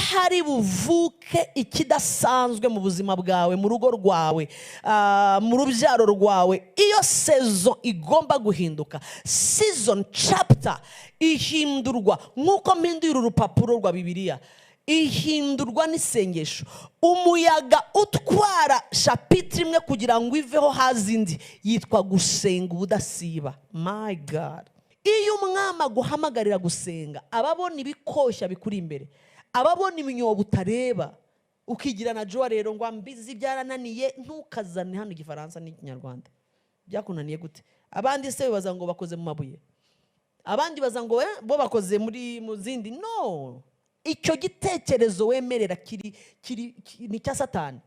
Hari buvuke ikidasanzwe mu buzima bwawe, mu rugo rwawe, mu rubyaro rwawe. Iyo saison igomba guhinduka, season, chapter ihindurwa nk'uko mpinduye uru rupapuro rwa Bibiliya, ihindurwa n'isengesho. Umuyaga utwara chapitre imwe kugira ngo iveho haza indi yitwa gusenga ubudasiba. My God, iyo umwami aguhamagarira gusenga, ababona ibikoshya bikuri imbere, ababona imyobo utareba, ukigira na joa rero ngo ambizi byarananiye. Ntukazane hano Igifaransa n'Ikinyarwanda, byakunaniye gute? Abandi se bibaza ngo bakoze mu mabuye, abandi baza ngo bo bakoze muri mu zindi. No, icyo gitekerezo wemerera kiri kiri ni icya Satani.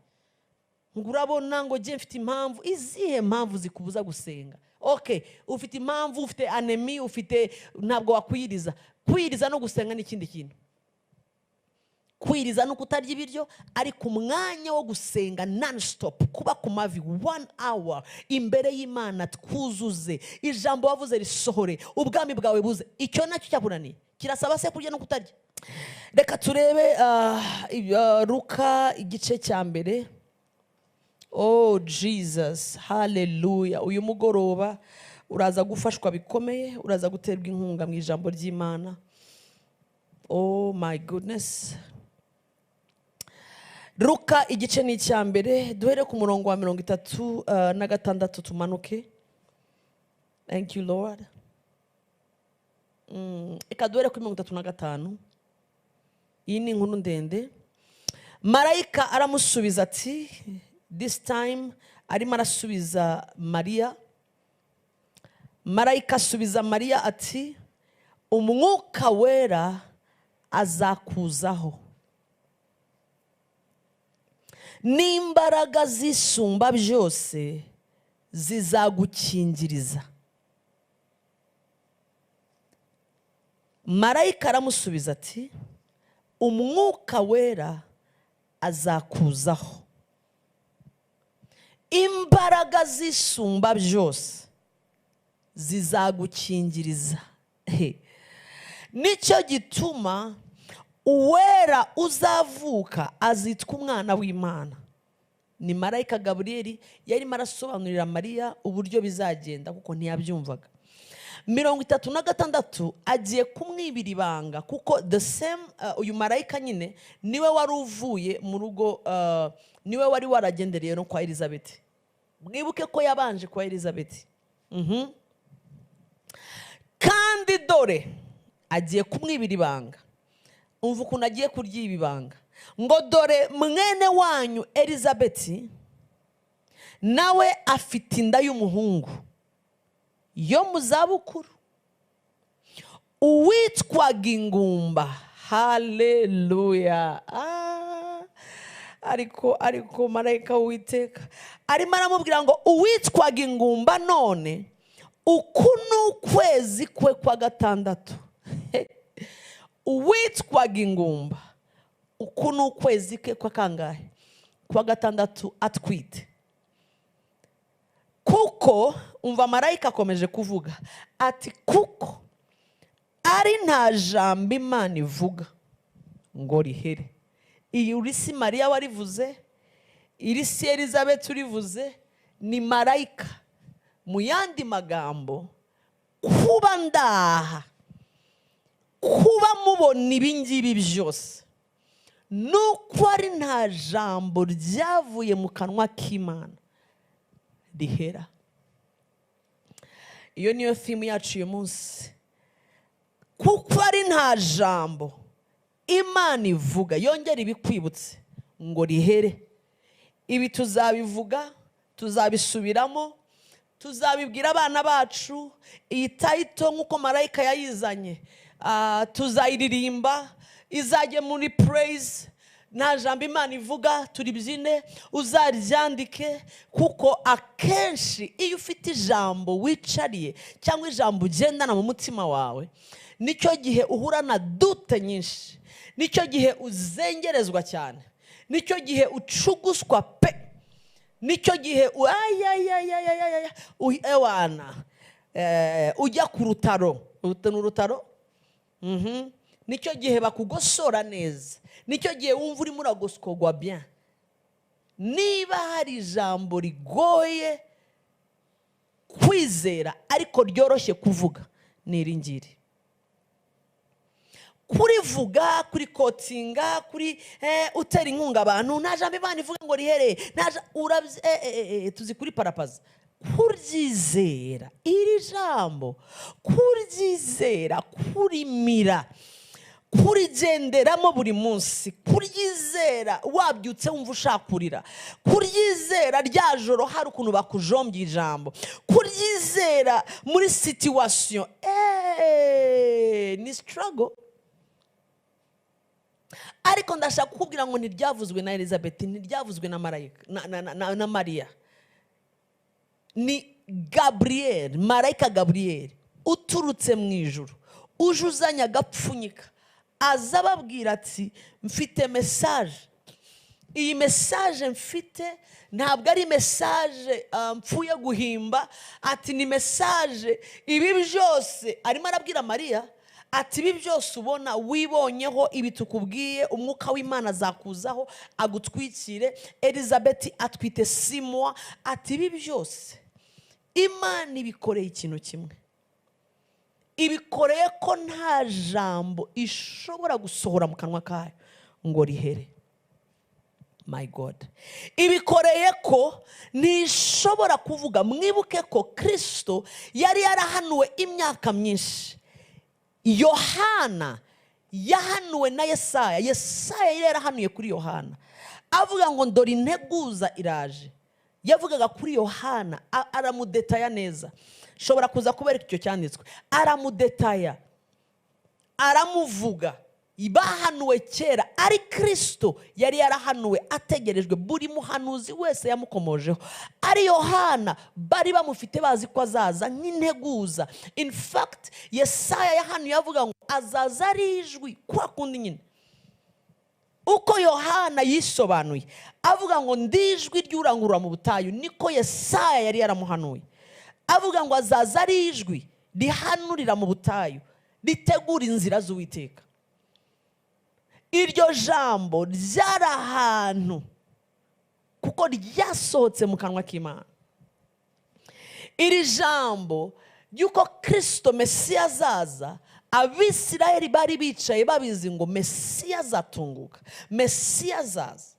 Ngo urabona ngo jye mfite impamvu. Izihe mpamvu zikubuza gusenga? Okay, ufite impamvu, ufite anémie, ufite, ntabwo wakwiriza. Kwiriza no gusenga ni ikindi kintu. Kwiriza no kutarya ibiryo, ariko umwanya wo gusenga non stop, kuba ku mavi one hour imbere y'Imana, twuzuze ijambo wavuze risohore, ubwami bwawe buze. Icyo nacyo cyakunaniye, kirasaba se kurya no kutarya? Reka turebe Luka igice cya 1. Oh Jesus, haleluya! Uyu mugoroba uraza gufashwa bikomeye, uraza guterwa inkunga mu ijambo ry'Imana. Oh my goodness. Luka igice ni icya 1, duhere ku murongo wa 36 tumanuke. Thank you, Lord. Reka duhere kuri 35. Iyi ni inkuru ndende. Marayika aramusubiza ati, this time arimo arasubiza Mariya, marayika asubiza Mariya ati: "Umwuka Wera azakuzaho, n'imbaraga zisumba byose zizagukingiriza." Marayika aramusubiza ati: "Umwuka Wera azakuzaho, imbaraga zisumba byose zizagukingiriza. Nicyo gituma uwera uzavuka azitwa umwana w'Imana." Ni marayika Gaburiyeli yarimo arasobanurira Mariya uburyo bizagenda, kuko ntiyabyumvaga. 36, agiye kumwibira ibanga, kuko the same uyu marayika nyine niwe wari uvuye mu rugo, niwe wari waragendereye no kwa Elizabeth. Mwibuke ko yabanje kwa Elizabeth. Kandi dore agiye kumwibira ibanga. Umva ukuntu agiye kuryiba ibanga, ngo: "Dore mwene wanyu Elizabeth nawe afite inda y'umuhungu yo mu zabukuru, uwitwaga ingumba." Haleluya! Ah, ariko marayika w'Uwiteka arimo aramubwira ngo: "Uwitwaga ingumba, none uku ni ukwezi kwe kwa gatandatu." Uwitwaga ingumba, uku ni ukwezi kwe kwa kangahe? Kwa gatandatu atwite. Kuko umva, marayika akomeje kuvuga ati: "Kuko ari nta jambo Imana ivuga ngo rihere." Iyi uri si Mariya warivuze, iri si Elizabeth urivuze, ni marayika. Mu yandi magambo, kuba ndaha, kuba mubona ibingibi byose, nuko ari nta jambo ryavuye mu kanwa k'Imana rihera. Iyo niyo theme yacu uyu munsi. Kuko ari nta jambo Imana ivuga, yongera ibikwibutse, ngo rihere. Ibi tuzabivuga, tuzabisubiramo, tuzabibwira abana bacu. Iyi title nk'uko marayika yayizanye, tuzayiririmba, izajye muri praise. Nta jambo Imana ivuga, turibyine, uzaryandike, kuko akenshi iyo ufite ijambo wicariye cyangwa ijambo ugendana mu mutima wawe, nicyo gihe uhura na doute nyinshi, nicyo gihe uzengerezwa cyane, nicyo gihe ucuguswa pe, nicyo gihe ayayayayaya, ewana, ujya ku rutaro. Ni urutaro. Nicyo gihe bakugosora neza, nicyo gihe wumva urimo uragoskorwa bien. Niba hari ijambo rigoye kwizera ariko ryoroshye kuvuga, ni iri ngiri. Kurivuga, kurikotinga, kuri utera inkunga abantu, nta jambo Imana ivuga ngo rihereye, tuzi kuri parapaza. Kuryizera iri jambo, kuryizera, kurimira, kurigenderamo buri munsi, kuryizera wabyutse wumva ushakurira, kuryizera rya joro hari ukuntu bakujombye ijambo, kuryizera muri situation, ni struggle. Ariko ndashaka kukubwira ngo ntiryavuzwe na Elizabeth, ntiryavuzwe na marayika na Mariya, ni Gabriel, marayika Gabriel uturutse mu ijuru, uje uzanye agapfunyika, aza ababwira ati mfite message. Iyi message mfite ntabwo ari message mpfuye guhimba, ati ni message ibi byose. Arimo arabwira Mariya ati ibi byose ubona wibonyeho, ibi tukubwiye, umwuka w'Imana azakuzaho agutwikire. Elizabeth atwite 6 mois, ati ibi byose Imana ibikoreye ikintu kimwe, ibikoreye ko nta jambo ishobora gusohora mu kanwa kayo ngo rihere. My God, ibikoreye ko ntishobora kuvuga. Mwibuke ko Kristo yari yarahanuwe imyaka myinshi. Yohana yahanuwe na Yesaya, Yesaya yari yarahanuye kuri Yohana avuga ngo ndore integuza iraje. Yavugaga kuri Yohana, aramudetaya neza. Shobora kuza kubereka icyo cyanditswe. Aramudetaya, aramuvuga. Bahanuwe kera, ari Kristo yari yarahanuwe ategerejwe, buri muhanuzi wese yamukomojeho. Ari Yohana bari bamufite bazi ko azaza nk'integuza. In fact, Yesaya yahanuye avuga ngo azaza ari ijwi kwa kundi nyine. Uko Yohana yisobanuye avuga ngo ndijwi ry'urangurura mu butayu, niko Yesaya yari yaramuhanuye avuga ngo azaza ari ijwi rihanurira mu butayu, ritegura inzira z'Uwiteka. Iryo jambo ryari ahantu kuko ryasohotse mu kanwa k'Imana. Iri jambo ry'uko Kristo Mesiya azaza, Abisirayeli bari bicaye babizi ngo Mesiya azatunguka, Mesiya azaza.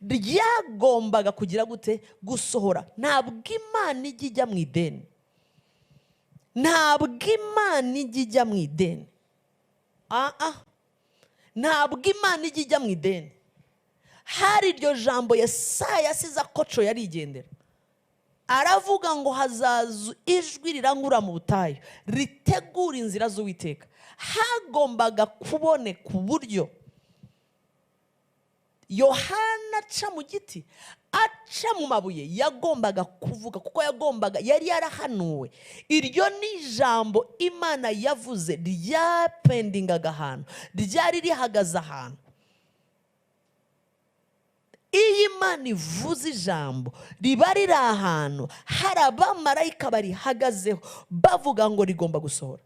Ryagombaga kugira gute? Gusohora. Ntabwo Imana ijya ijya mu ideni, ntabwo Imana ijya ijya mu ideni. Ntabwo Imana ijya ijya mu ideni. Hari iryo jambo Yesaya yasize akoco yarigendera, aravuga ngo hazaza ijwi rirangurura mu butayu ritegura inzira z'Uwiteka. Hagombaga kuboneka uburyo Yohana aca mu giti, aca mu mabuye, yagombaga kuvuga kuko yagombaga, yari yarahanuwe. Iryo ni ijambo Imana yavuze ryapendingaga ahantu, ryari rihagaze ahantu. Iyo Imana ivuze ijambo riba riri ahantu, hari abamarayika barihagazeho bavuga ngo rigomba gusohora,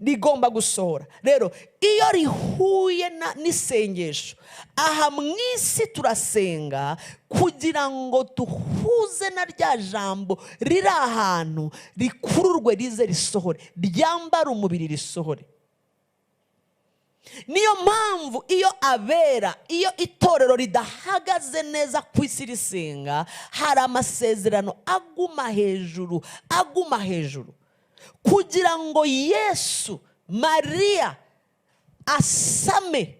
rigomba gusohora. Rero iyo rihuye n'isengesho, aha mu isi turasenga kugira ngo duhuze na rya jambo riri ahantu, rikururwe rize risohore, ryambara umubiri risohore. Niyo mpamvu iyo abera, iyo itorero ridahagaze neza ku isi risenga, hari amasezerano aguma hejuru, aguma hejuru, kugira ngo Yesu Mariya asame,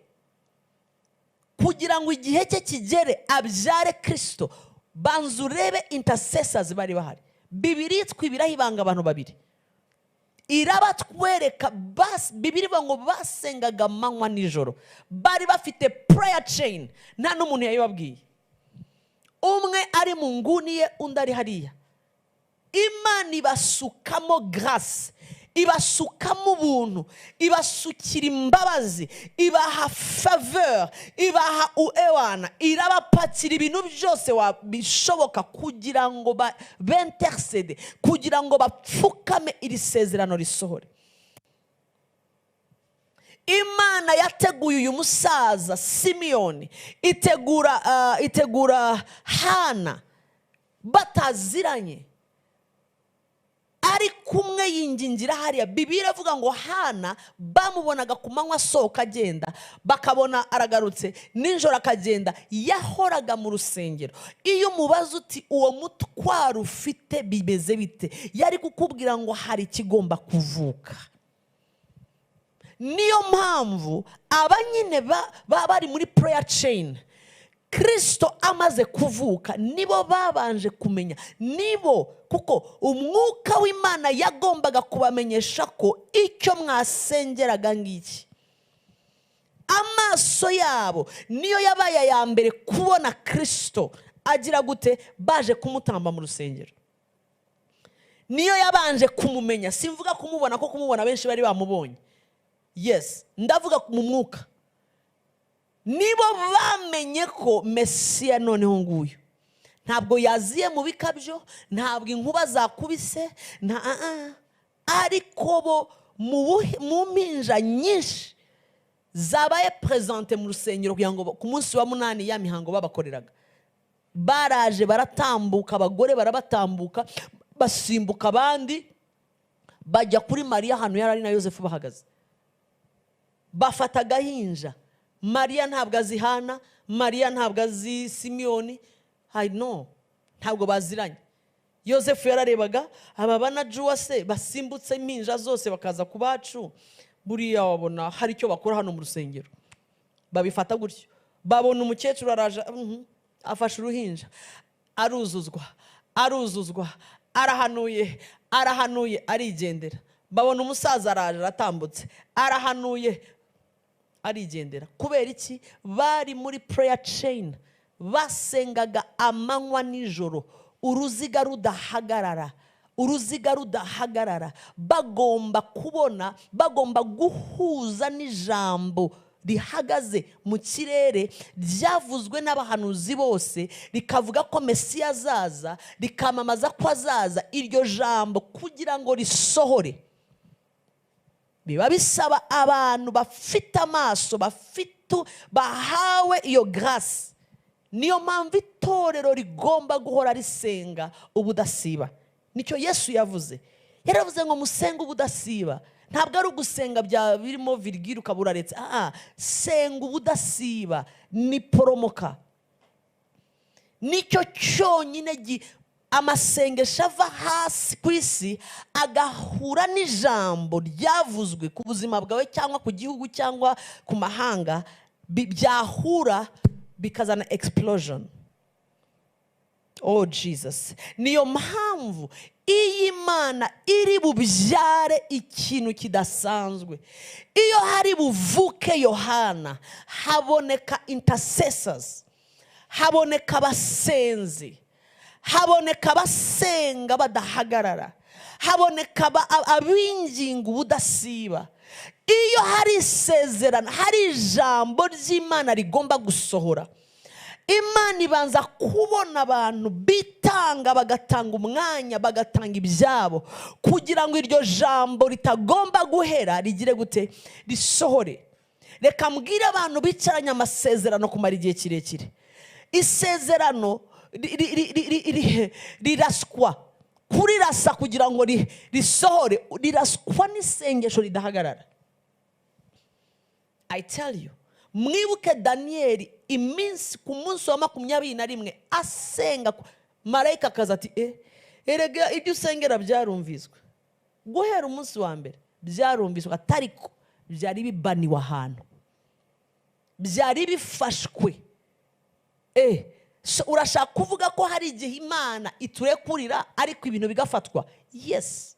kugira ngo igihe cye kigere abyare Kristo. Banza urebe intercessors bari bahari. Bibiliya itwibiraho ibanga abantu babiri, irabatwereka. Bibiliya ivuga ngo basengaga amanywa nijoro, bari bafite prayer chain, nta n'umuntu yayibabwiye. Umwe ari mu nguni ye, undi ari hariya. Imana ibasukamo grace, ibasukamo ubuntu, ibasukira imbabazi, ibaha faveur, ibaha uewana, irabapakira ibintu byose bishoboka kugira ngo bintercede, kugira ngo bapfukame iri sezerano risohore. Imana yateguye uyu musaza Simiyoni, itegura Hana bataziranye, ari kumwe yingingira hariya. Bibiliya iravuga ngo Hana bamubonaga ku manywa asohoka agenda, bakabona aragarutse, nijoro akagenda. Yahoraga mu rusengero. Iyo umubaza uti uwo mutwaro ufite bimeze bite, yari kukubwira ngo hari ikigomba kuvuka. Niyo mpamvu aba nyine bari muri prayer chain. Kristo amaze kuvuka nibo babanje kumenya, nibo, kuko umwuka w'Imana yagombaga kubamenyesha ko icyo mwasengeraga ngiki. Amaso yabo niyo yabaye aya mbere kubona Kristo agira gute, baje kumutamba mu rusengero. Niyo yabanje kumumenya. Simvuga kumubona ko kumubona benshi bari bamubonye. Yes, ndavuga mu mwuka. Nibo bamenye ko Mesiya noneho nguyu. Ntabwo yaziye mu bikabyo, ntabwo inkuba zakubise, nta ariko bo mu mpinja nyinshi zabaye presente mu rusengero kugira ngo ku munsi wa 8 ya mihango babakoreraga, baraje baratambuka, abagore barabatambuka, basimbuka abandi bajya kuri Mariya ahantu yari ari na Yosefu bahagaze, bafata agahinja. Mariya ntabwo azi Hana, Mariya ntabwo azi Simiyoni, I know, ntabwo baziranye. Yosefu yararebaga aba bana Juwa se basimbutse impinja zose bakaza ku bacu, buriya wabona hari icyo bakora hano mu rusengero. Babifata gutyo, babona umukecuru araje, afashe uruhinja, aruzuzwa, aruzuzwa, arahanuye, arahanuye, arigendera. Babona umusaza araje aratambutse, arahanuye, arigendera. Kubera iki? Bari muri prayer chain, basengaga amanywa nijoro, uruziga rudahagarara, uruziga rudahagarara. Bagomba kubona, bagomba guhuza n'ijambo rihagaze mu kirere ryavuzwe n'abahanuzi bose, rikavuga ko Mesiya azaza, rikamamaza ko azaza. Iryo jambo kugira ngo risohore biba bisaba abantu bafite amaso, bafite bahawe iyo grace. Niyo mpamvu itorero rigomba guhora risenga ubudasiba. Nicyo Yesu yavuze. Yaravuze ngo musenge ubudasiba. Ntabwo ari ugusenga bya birimo virgule ukaburaretse. Senga ubudasiba ni poromoka. Nicyo cyonyine amasengesho ava hasi ku isi agahura n'ijambo ryavuzwe ku buzima bwawe cyangwa ku gihugu cyangwa ku mahanga, byahura bikazana explosion. Oh Jesus. Niyo mpamvu iyi Imana iri bubyare ikintu kidasanzwe. Iyo hari buvuke Yohana, haboneka intercessors, haboneka abasenzi, haboneka abasenga badahagarara, haboneka abinginga ubudasiba. Iyo hari isezerano, hari ijambo ry'Imana rigomba gusohora, Imana ibanza kubona abantu bitanga, bagatanga umwanya, bagatanga ibyabo, kugira ngo iryo jambo ritagomba guhera rigire gute, risohore. Reka mbwire abantu bicaranye amasezerano kumara igihe kirekire. Isezerano riraswa, kurirasa kugira ngo risohore, riraswa n'isengesho ridahagarara. I tell you, mwibuke Danieli iminsi ku munsi wa 21 asenga, marayika akaza ati erega ibyo usengera byarumviswe. Guhera umunsi wa mbere byarumviswe, atariko byari bibaniwe ahantu, byari bifashwe. So urashaka kuvuga ko hari igihe Imana iturekurira ariko ibintu bigafatwa? Yes.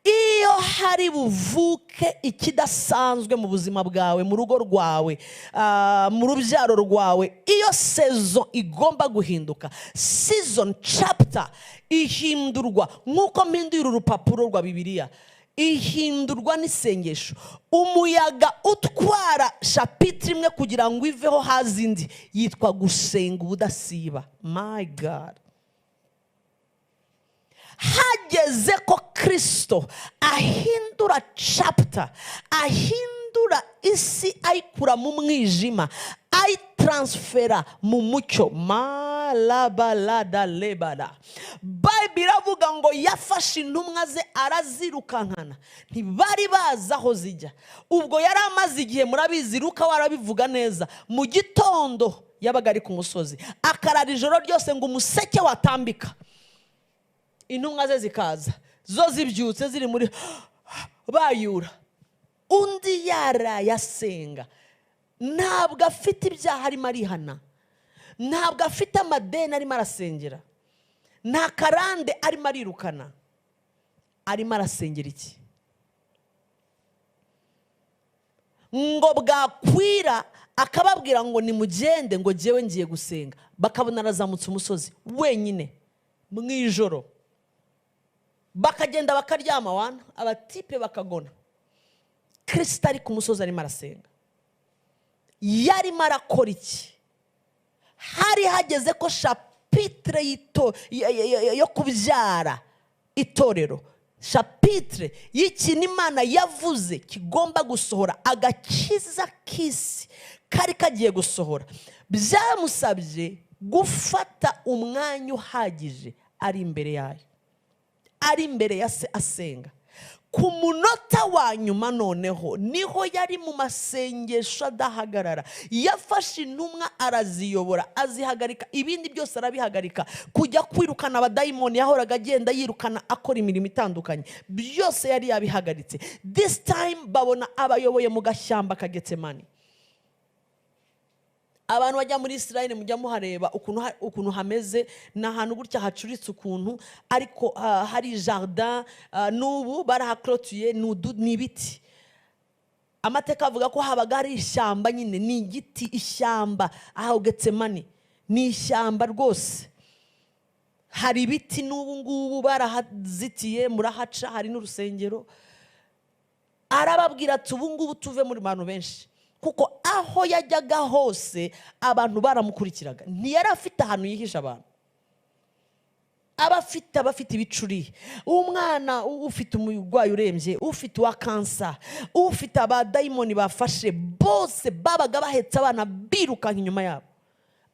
Iyo hari buvuke ikidasanzwe mu buzima bwawe, mu rugo rwawe, mu rubyaro rwawe, iyo season igomba guhinduka, season chapter ihindurwa nk'uko mpindura urupapuro rwa Bibiliya, ihindurwa n'isengesho. Umuyaga utwara chapitre imwe kugira ngo iveho hazindi yitwa gusenga ubudasiba. My God. Hageze ko Kristo ahindura chapter, ahindura isi, ayikura mu mwijima ayitransfera mu mucyo. Malabalada lebada. Bible iravuga ngo yafashe intumwa ze arazirukankana, ntibari bazi aho zijya. Ubwo yari amaze igihe, murabizi, Luka warabivuga neza, mu gitondo yabaga ari ku musozi akarara ijoro ryose ngo umuseke watambika, intumwa ze zikaza zo zibyutse ziri muri bayura. Undi yarayasenga, ntabwo afite ibyaha arimo arihana, ntabwo afite amadeni arimo arasengera, nta karande arimo arirukana, arimo arasengera iki? Ngo bwakwira akababwira ngo nimugende, ngo jyewe ngiye gusenga. Bakabona arazamutse umusozi wenyine mu ijoro, bakagenda bakaryama wana, abatipe bakagona. Kristo ari ku musozi arimo arasenga. Yarimo arakora iki? Hari hageze ko chapitre yo kubyara itorero, chapitre y'ikintu Imana yavuze kigomba gusohora, agakiza k'isi kari kagiye gusohora. Byamusabye gufata umwanya uhagije ari imbere yayo, ari imbere ya se asenga. Ku munota wa nyuma noneho niho yari mu masengesho adahagarara. Yafashe intumwa araziyobora, azihagarika, ibindi byose arabihagarika. Kujya kwirukana abadayimoni yahoraga agenda yirukana akora imirimo itandukanye, byose yari yabihagaritse. This time babona abayoboye mu gashyamba ka Getsemani. Abantu bajya muri Israel mujya muhareba ukuntu hameze, ni ahantu gutya hacuritse ukuntu, ariko hari jardin, n'ubu barahaklotuye, ni ibiti. Amateka avuga ko habaga hari ishyamba nyine, ni igiti, ishyamba aho Getsemani ni ishyamba rwose. Hari ibiti n'ubu ngubu barahazitiye, murahaca, hari n'urusengero. Arababwira ati ubu ngubu tuve muri bantu benshi, kuko aho yajyaga hose abantu baramukurikiraga. Ntiyari afite ahantu yihisha abantu, abafite ibicuri, umwana ufite umurwayi urembye, ufite uwa kansa, ufite abadayimoni bafashe, bose babaga bahetse abana birukanka inyuma yabo,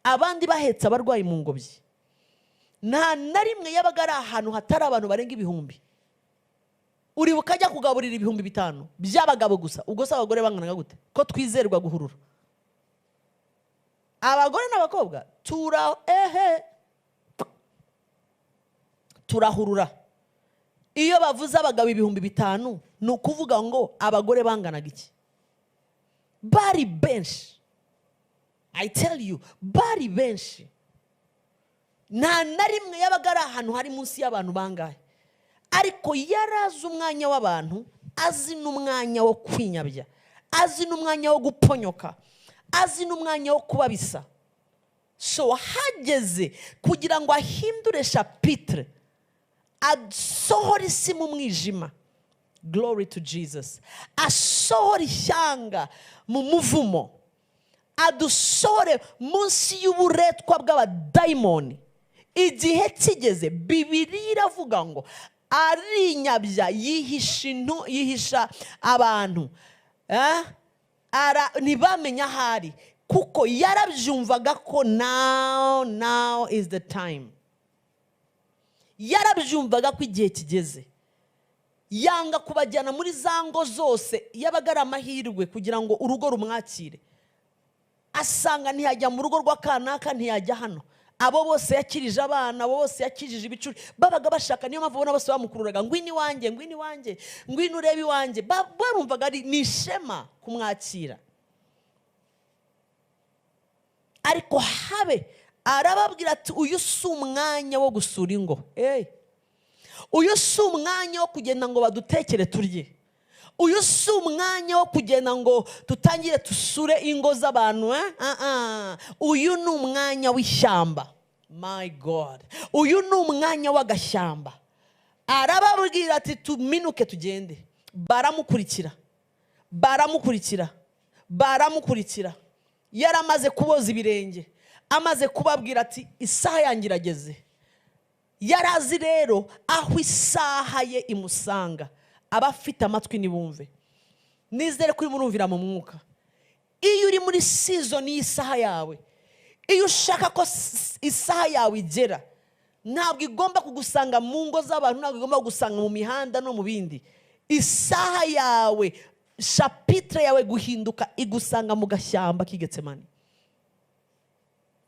abandi bahetse abarwayi mu ngobyi. Nta na rimwe yabaga ari ahantu hatari abantu barenga 1000. Uribuka ajya kugaburira 5000 by'abagabo gusa, ubwo se abagore banganaga gute? Ko twizerwa guhurura abagore n'abakobwa, turahurura. Iyo bavuze abagabo 5000 ni ukuvuga ngo abagore banganaga iki? Bari benshi. I tell you, bari benshi. Nta na rimwe yabaga ari ahantu hari munsi y'abantu bangahe, ariko yarazi umwanya w'abantu, azi n'umwanya wo kwinyabya, azi n'umwanya wo guponyoka, azi n'umwanya wo kubabisa. So hageze kugira ngo ahindure chapitre, asohore isi mu mwijima. Glory to Jesus. Asohore ishyanga mu muvumo, adusohore munsi y'uburetwa bw'abadayimoni. Igihe kigeze, Bibiliya iravuga ngo arinyabya, yihisha abantu, ntibamenye ahari, kuko yarabyumvaga ko now is the time. Yarabyumvaga ko igihe kigeze, yanga kubajyana muri za ngo zose yabaga ari amahirwe kugira ngo urugo rumwakire. Asanga ntiyajya mu rugo rw'akanaka, ntiyajya hano. Abo bose yakirije abana, abo bose yakijije ibicuri, babaga bashaka. Niyo mpamvu ubona bose bamukururaga, ngwino iwanjye, ngwino iwanjye, ngwino urebe iwanjye. Barumvaga ari ni ishema kumwakira. Ariko habe arababwira ati uyu si umwanya wo gusura ingo, uyu si umwanya wo kugenda ngo badutekere turye, uyu si umwanya wo kugenda ngo tutangire tusure ingo z'abantu. Uyu ni umwanya w'ishyamba. My God, uyu ni umwanya w'agashyamba. Arababwira ati tuminuke tugende. Baramukurikira, baramukurikira, baramukurikira. Yaramaze kuboza ibirenge, amaze kubabwira ati isaha yanjye irageze. Yarazi rero aho isaha ye imusanga. Abafite amatwi nibumve. Nizere ko urimo urumvira mu mwuka. Iyo uri muri season y'isaha yawe, iyo ushaka ko isaha yawe igera, ntabwo igomba kugusanga mu ngo z'abantu, ntabwo igomba kugusanga mu mihanda no mu bindi. Isaha yawe, chapitre yawe guhinduka igusanga mu gashyamba k'Igetsemane.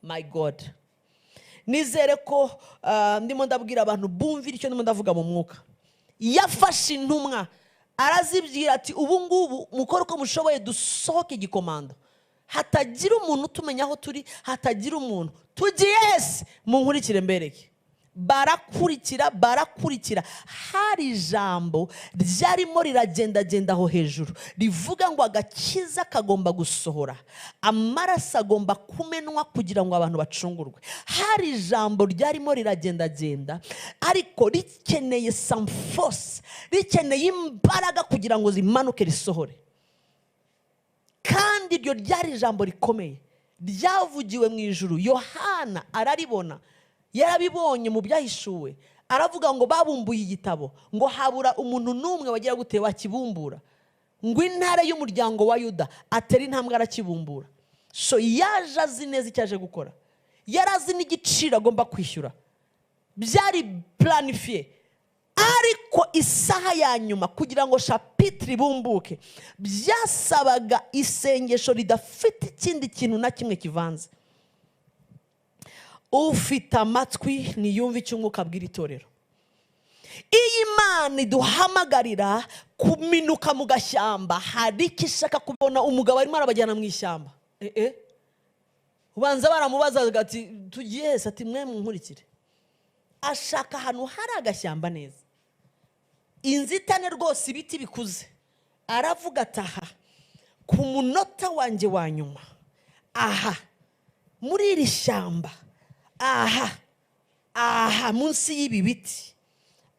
My God. Nizere ko ndimo ndabwira abantu bumvira icyo ndimo ndavuga mu mwuka. Yafashe intumwa arazibwira ati ubu ngubu mukore uko mushoboye dusohoke igikomando, hatagira umuntu utumenya aho turi, hatagira umuntu tugiye hese, munkurikire mbereke. Barakurikira, barakurikira. Hari ijambo ryarimo riragendagenda aho hejuru rivuga ngo agakiza kagomba gusohora, amaraso agomba kumenwa kugira ngo abantu bacungurwe. Hari ijambo ryarimo riragendagenda ariko rikeneye some force, rikeneye imbaraga kugira ngo zimanuke risohore. Kandi iryo ryari ijambo rikomeye ryavugiwe mu ijuru. Yohana araribona, yarabibonye mu byahishuwe. Aravuga ngo babumbuye igitabo, ngo habura umuntu n'umwe wagira gute wakibumbura, ngo intare y'umuryango wa Yuda atera intambwe arakibumbura. So yaje azi neza icyo aje gukora, yarazi n'igiciro agomba kwishyura, byari planifié. Ariko isaha ya nyuma kugira ngo chapitre ibumbuke byasabaga isengesho ridafite ikindi kintu na kimwe kivanze. Ufite amatwi niyumve icyo umwuka abwira itorero. Iyi Imana iduhamagarira kuminuka mu gashyamba, hari icyo ishaka kubona. Umugabo arimo arabajyana mu ishyamba, ubanza baramubazaga ati tugiye hese, ati mwe munkurikire. Ashaka ahantu hari agashyamba neza, inzitane rwose, ibiti bikuze. Aravuga ati aha ku munota wanjye wa nyuma, aha muri iri shyamba, aha aha munsi y'ibi biti,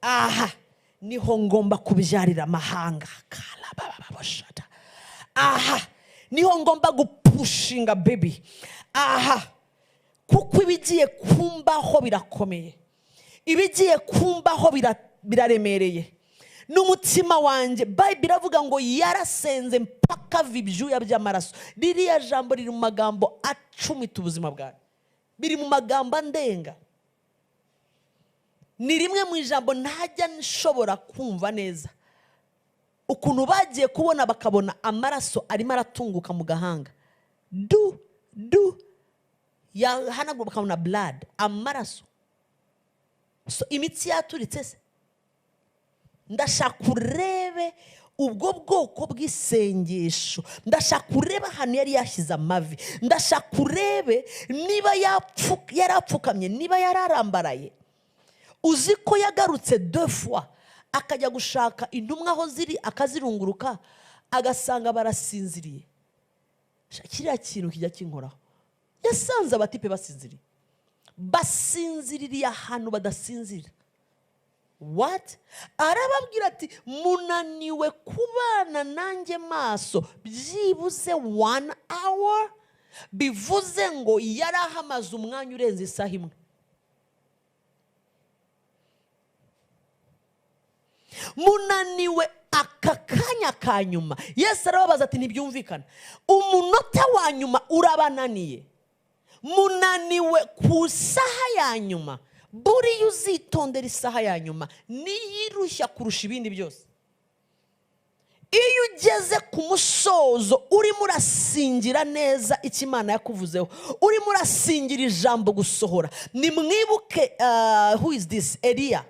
aha niho ngomba kubyarira amahanga. Aha niho ngomba gupushinga baby, aha kuko ibigiye kumbaho birakomeye, ibigiye kumbaho biraremereye n'umutima wanjye. Bible iravuga ngo yarasenze mpaka ava ibyuya by'amaraso. Ririya jambo riri mu magambo acumita ubuzima bwawe, biri mu magambo andenga. Ni rimwe mu ijambo ntajya nshobora kumva neza ukuntu bagiye kubona bakabona amaraso arimo aratunguka mu gahanga, du du yahanagura bakabona blood, amaraso. So imitsi yaturitse se. Ndashaka urebe ubwo bwoko bw'isengesho, ndashaka urebe ahantu yari yashyize amavi, ndashaka urebe niba yarapfukamye, niba yararambaraye. Uzi ko yagarutse 2 fois akajya gushaka intumwa aho ziri, akazirunguruka agasanga barasinziriye. Kiriya kintu kijya kinkoraho. Yasanze abatipe basinziriye, basinziririye ahantu badasinzira. What? Arababwira ati munaniwe kubana nanjye maso byibuze 1 hour, bivuze ngo yarahamaze umwanya urenze isaha imwe. Munaniwe aka kanya ka nyuma. Yesu arababaza ati ntibyumvikana, umunota wa nyuma urabananiye, munaniwe ku saha ya nyuma. Buriya uzitondera isaha ya nyuma niyirushya kurusha ibindi byose. Iyo ugeze ku musozo urimo urasingira neza icyo Imana yakuvuzeho, urimo urasingira ijambo gusohora. Nimwibuke who is this Eliya,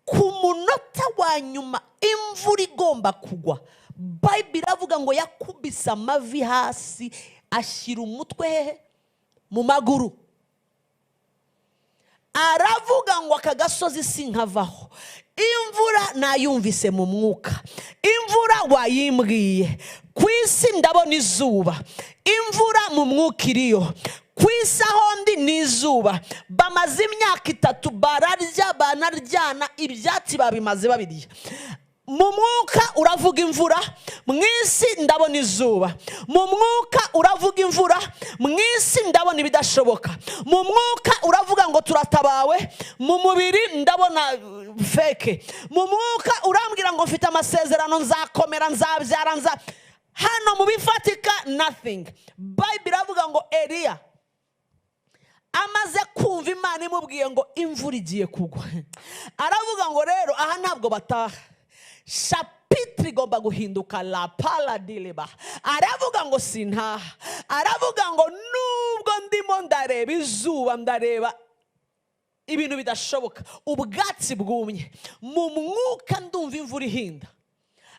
ku munota wa nyuma imvura igomba kugwa, Bible iravuga ngo yakubise amavi hasi ashyira umutwe hehe mu maguru. Aravuga ngo aka gasozi sinkavaho, imvura nayumvise mu mwuka, imvura wayimbwiye, ku isi ndabona izuba, imvura mu mwuka iriyo, ku isi aho ndi ni izuba. Bamaze imyaka 3 bararya banaryana, ibyatsi babimaze babirya. Mu mwuka uravuga imvura, mu isi ndabona izuba. Mu mwuka uravuga imvura, mu isi ndabona ibidashoboka. Mu mwuka uravuga ngo turatabawe, mu mubiri ndabona feke. Mu mwuka urambwira ngo mfite amasezerano, nzakomera, nzabyara, nza hano mu bifatika nothing. Bible iravuga ngo Eliya amaze kumva Imana imubwiye ngo imvura igiye kugwa, aravuga ngo rero aha ntabwo bataha, chapitre igomba guhinduka la paladiliba. Aravuga ngo sintaha, aravuga ngo nubwo ndimo ndareba izuba, ndareba ibintu bidashoboka, ubwatsi bwumye, mu mwuka ndumva imvura ihinda.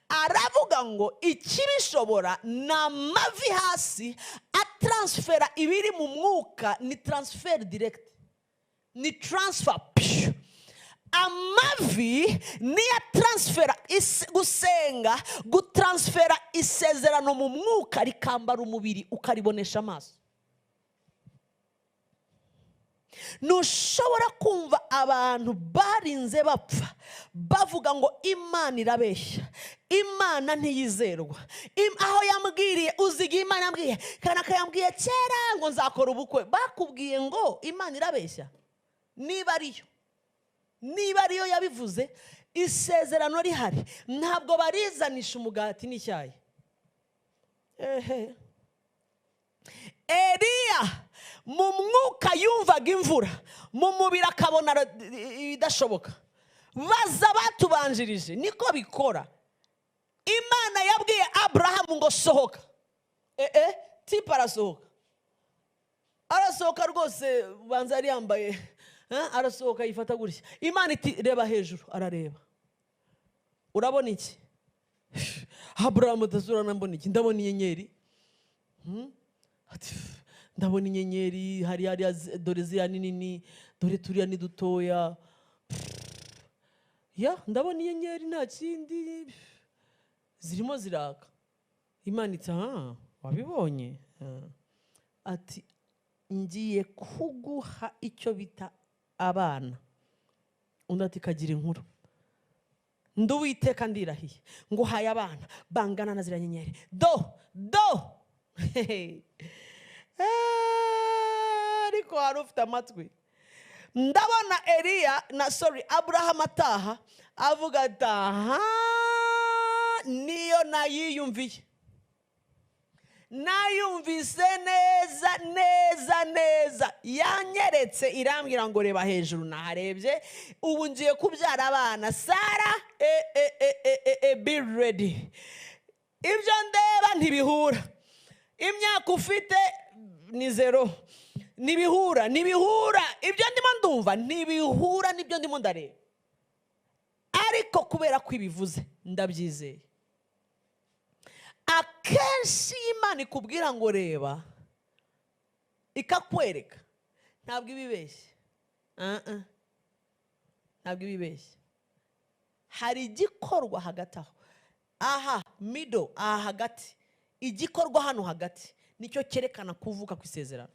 Aravuga ngo ikibishobora ni amavi hasi atransfera ibiri mu mwuka, ni transfer direct, ni transfer. Amavi niya transfera, gusenga gutransfera isezerano mu mwuka rikambara umubiri ukaribonesha amaso. Ntushobora kumva abantu barinze bapfa bavuga ngo Imana irabeshya, Imana ntiyizerwa. Aho yambwiriye, uzigiye Imana yambwiye, kanaka yambwiye kera ngo nzakora ubukwe, bakubwiye ngo Imana irabeshya. Niba ariyo, niba ariyo yabivuze, isezerano rihari, ntabwo barizanisha umugati n'icyayi. Ehe, Eliya mu mwuka yumvaga imvura, mu mubiri akabona idashoboka. Baza batubanjirije niko bikora. Imana yabwiye Abrahamu ngo sohoka, tipa arasohoka, arasohoka rwose, banza yari yambaye, arasohoka yifata gutya. Imana iti reba hejuru, arareba, urabona iki? Abrahamu atasura, ndabona iki? Ndabona inyenyeri. Ati ndabona inyenyeri, hari hariya, dore ziriya ni nini, dore turiya ni dutoya, ya ndabona inyenyeri nta kindi, zirimo ziraka. Imana iti ah, wabibonye? Ati ngiye kuguha icyo bita abana. Undi ati kagira inkuru, nduwiteka ndirahiye nguhaye abana bangana na ziriya nyenyeri, do do. Ariko hari ufite amatwi. Ndabona Eliya na sorry Abraham ataha avuga ati aha niyo nayiyumviye, nayumvise neza neza neza, yanyeretse irambwira ngo reba hejuru, naharebye, ubu ngiye kubyara abana. Sara be ready, ibyo ndeba ntibihura, imyaka ufite ni zero, ntibihura, ntibihura, ibyo ndimo ndumva ntibihura n'ibyo ndimo ndareba, ariko kubera ko ibivuze ndabyizeye. Akenshi Imana ikubwira ngo reba, ikakwereka, ntabwo ibibeshye, ntabwo ibibeshye. Hari igikorwa hagati aho, aha middle, aha hagati, igikorwa hano hagati nicyo cyerekana kuvuka ku isezerano.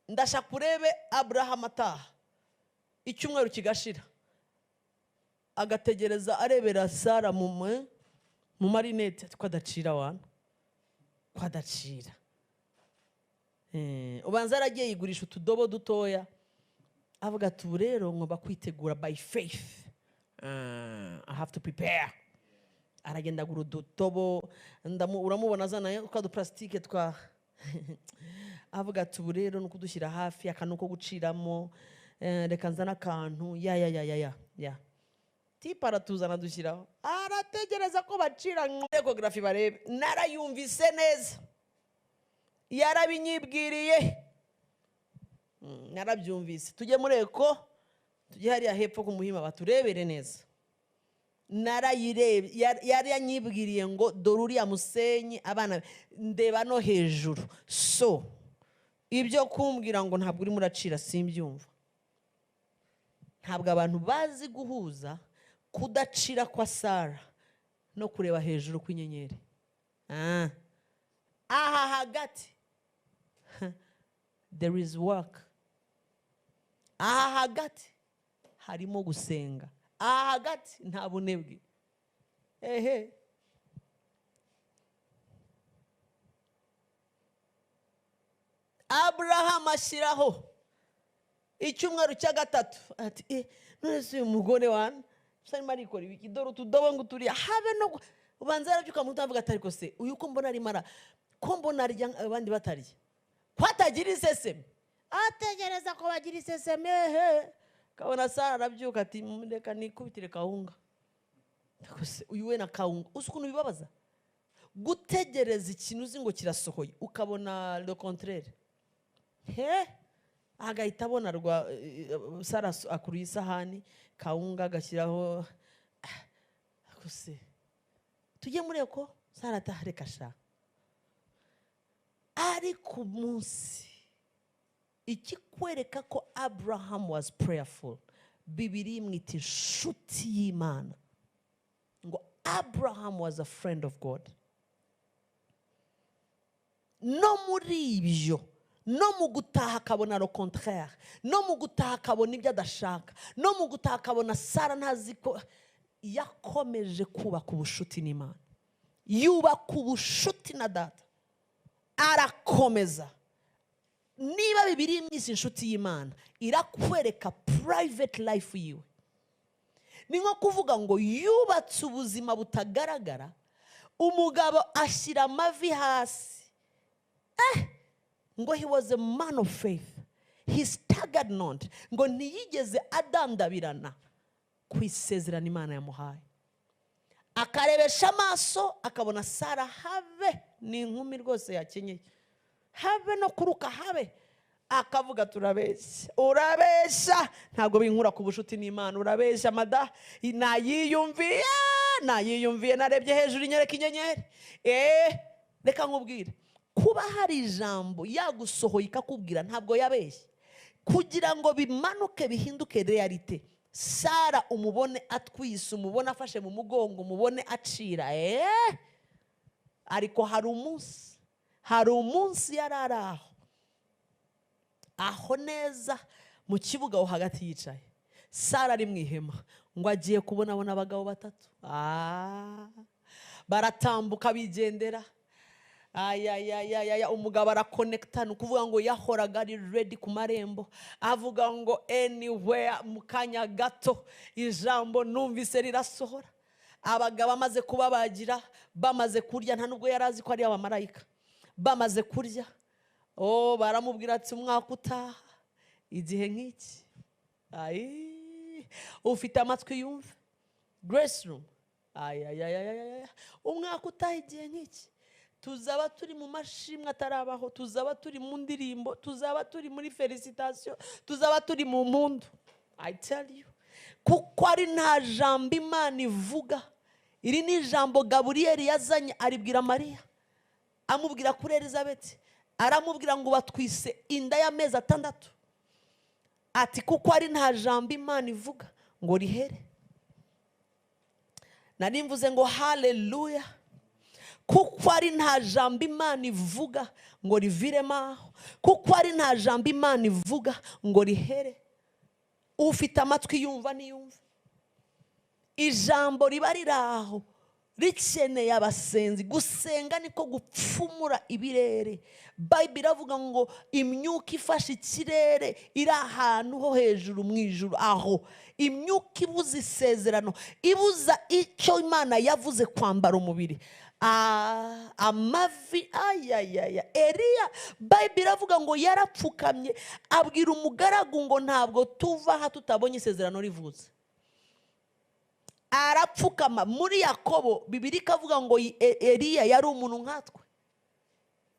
Ndashaka urebe Abraham ataha, icyumweru kigashira, agategereza arebera Sara mu marinete, ko adacira wana, ko adacira. Ubanza yaragiye yigurisha utudobo dutoya, avuga ati ubu rero ngomba kwitegura by faith, I have to prepare. Aragenda agura udutobo, uramubona azana twa duplastike twa, avuga ati ubu rero ni ukudushyira hafi, akantu ko guciramo, reka nzana akantu, ya ya ya ya ya ya. Tipa aratuzana dushyiraho, arategereza ko bacira ekogarafi barebe. Narayumvise neza, yarabinyibwiriye, narabyumvise. Tujye muri eko, tujye hariya hepfo ku Muhima baturebere neza. Narayirebye, yari yanyibwiriye ngo dore uriya musenyi abana ndeba no hejuru. So ibyo kumbwira ngo ntabwo urimo uracira simbyumva. Ntabwo abantu bazi guhuza kudacira kwa Sara no kureba hejuru kw'inyenyeri. Aha hagati there is work. Aha hagati harimo gusenga. Aha hagati nta bunebwe. Ehe, Aburahamu ashyiraho icyumweru cya gatatu, ati none se uyu mugore wana arimo arikora ibiki? Dore utudobo ngo turiya habe no ubanza yarabyuka mu avuga ati ariko se uyu ko mbona arimo ara ko mbona arya abandi batarya, ko atagira iseseme? Ategereza ko bagira iseseme. Ehe, kabona Sara arabyuka ati reka nikubitire kawunga. Uyu we na kawunga, uzi ukuntu bibabaza gutegereza ikintu uzi ngo kirasohoye ukabona le contraire. He, agahita abona rwa Sara akuruye isahani kawunga agashyiraho. Akose tujye muri eko. Sara atahareka sha. Ariko umunsi ikikwereka ko Abraham was prayerful, Bibiri imwita inshuti y'Imana, ngo Abraham was a friend of God. No muri ibyo, no mu gutaha akabona le contraire, no mu gutaha akabona ibyo adashaka, no mu gutaha akabona Sara ntazi ko yakomeje kubaka ubushuti n'Imana, yubaka ubushuti na data, arakomeza. Niba Bibiri imwise inshuti y'Imana, irakwereka private life yiwe. Ni nko kuvuga ngo yubatse ubuzima butagaragara, umugabo ashyira amavi hasi. Ngo he was a man of faith, he staggered not, ngo ntiyigeze adandabirana ku isezerano Imana yamuhaye. Akarebesha amaso akabona Sara habe ni inkumi rwose yakenyeye, habe no kuruka habe, akavuga turabeshya, urabeshya, ntabwo binkura ku bushuti n'Imana, urabeshya mada, nayiyumviye, nayiyumviye, narebye hejuru inyereka inyenyeri. Reka nkubwire, kuba hari ijambo yagusohoye ikakubwira ntabwo yabeshye, kugira ngo bimanuke bihinduke realite. Sara umubone atwise, umubone afashe mu mugongo, umubone acira. Ariko hari umunsi, hari umunsi yarari aho aho neza mu kibuga aho hagati yicaye, Sara ari mu ihema, ngo agiye kubonabona abagabo batatu baratambuka bigendera. Ayayayaya, umugabo arakonekita, ni ukuvuga ngo yahoraga ari ready ku marembo, avuga ngo anywhere mu kanya gato ijambo numvise rirasohora. Abagabo amaze kubabagira, bamaze kurya, nta nubwo yari azi ko ari abamarayika, bamaze kurya, oh baramubwira ati umwaka utaha igihe nk'iki. Ayi, ufite amatwi yumve, Grace Room, ayayayaya, umwaka utaha igihe nk'iki tuzaba turi mu mashimwe atarabaho, tuzaba turi mu ndirimbo, tuzaba turi muri felicitation, tuzaba turi mu mpundu. I tell you, kuko ari nta jambo Imana ivuga. Iri ni ijambo Gaburiyeli yazanye aribwira Mariya, amubwira kuri Elizabeth, aramubwira ngo batwise inda y'amezi 6, ati kuko ari nta jambo Imana ivuga ngo rihere. Nari mvuze ngo haleluya, kuko ari nta jambo Imana ivuga ngo riviremo aho, kuko ari nta jambo Imana ivuga ngo rihere. Ufite amatwi yumva niyumva. Ijambo riba riri aho rikeneye abasenzi. Gusenga niko gupfumura ibirere. Bible iravuga ngo imyuka ifashe ikirere iri ahantu ho hejuru mu ijuru, aho imyuka ibuza isezerano, ibuza icyo Imana yavuze kwambara umubiri. Amavi ayayaya. Eliya, Bible iravuga ngo yarapfukamye abwira umugaragu ngo ntabwo tuva aha tutabonye isezerano rivutse. Arapfukama. Muri Yakobo Bibiri ikavuga ngo Eliya yari umuntu nkatwe,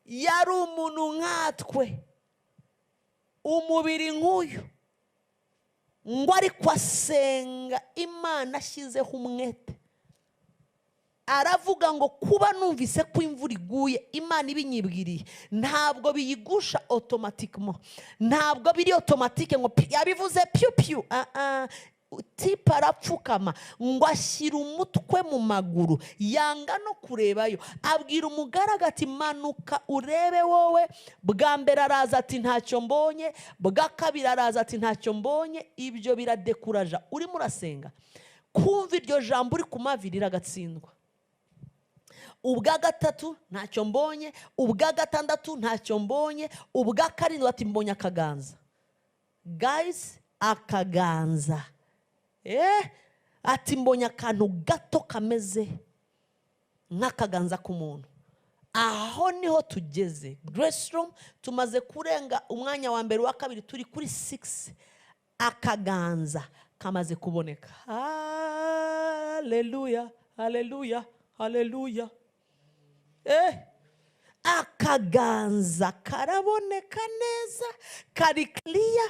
yari umuntu nkatwe, umubiri nk'uyu, ngo ariko asenga Imana ashyizeho umwete. Aravuga ngo kuba numvise ko imvura iguye Imana ibinyibwiriye, ntabwo biyigusha automatiquement, ntabwo biri automatique ngo yabivuze piu piu. Tipa arapfukama ngo ashyira umutwe mu maguru, yanga no kurebayo. Abwira umugaragu ati manuka urebe wowe. Bwa mbere araza ati ntacyo mbonye, bwa kabiri araza ati ntacyo mbonye. Ibyo biradekuraja. Urimo urasenga, Kumva iryo jambo uri ku mavi riragatsindwa. Ubwa gatatu ntacyo mbonye, ubwa gatandatu ntacyo mbonye, ubwa karindwi ati mbonye akaganza. Guys, akaganza. Ati mbonye akantu gato kameze nk'akaganza k'umuntu. Aho niho tugeze. Grace Room tumaze kurenga umwanya wa mbere wa kabiri, turi kuri 6. Akaganza kamaze kuboneka. Haleluya, haleluya, haleluya. Akaganza karaboneka neza, kari clear.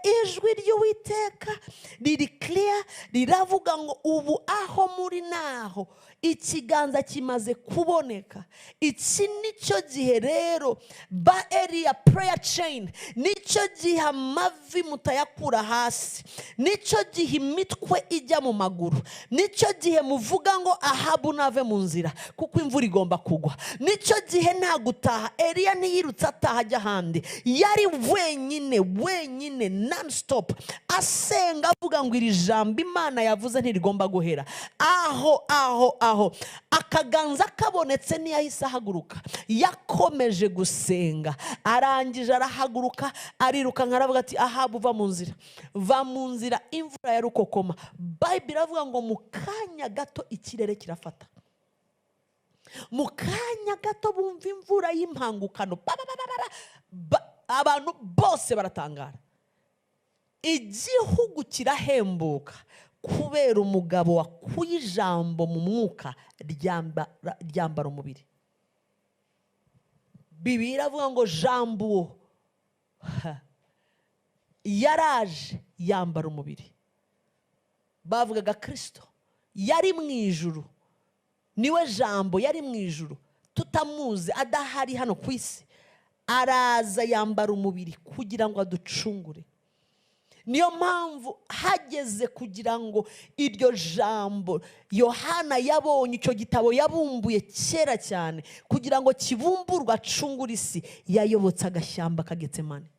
Ijwi ry'Uwiteka riri clear, riravuga ngo ubu aho muri naho ikiganza kimaze kuboneka. Iki nicyo gihe rero ba area prayer chain, nicyo gihe amavi mutayakura hasi, nicyo gihe imitwe ijya mu maguru, nicyo gihe muvuga ngo Ahabu nave mu nzira kuko imvura igomba kugwa, nicyo gihe nta gutaha. Eliya ntiyirutse ataha ajya ahandi, yari wenyine wenyine non stop asenga avuga ngo iri jambo Imana yavuze ntirigomba guhera. Aho aho aho akaganza kabonetse ntiyahise ahaguruka, yakomeje gusenga. Arangije arahaguruka arirukanka aravuga ati Ahabu va mu nzira, va mu nzira, imvura ya rukokoma. Bible iravuga ngo mu kanya gato ikirere kirafata, mu kanya gato bumva imvura y'impangukano, abantu bose baratangara, igihugu kirahembuka kubera umugabo wakuye ijambo mu mwuka ryambara umubiri. Bibiliya iravuga ngo jambo yaraje yambara umubiri. Bavugaga Kristo yari mu ijuru, niwe jambo yari mu ijuru, tutamuzi adahari hano ku isi, araza yambara umubiri kugira ngo aducungure. Niyo mpamvu hageze kugira ngo iryo jambo Yohana yabonye, icyo gitabo yabumbuye kera cyane, kugira ngo kibumburwe acungure isi, yayobotse agashyamba ka Getsemane.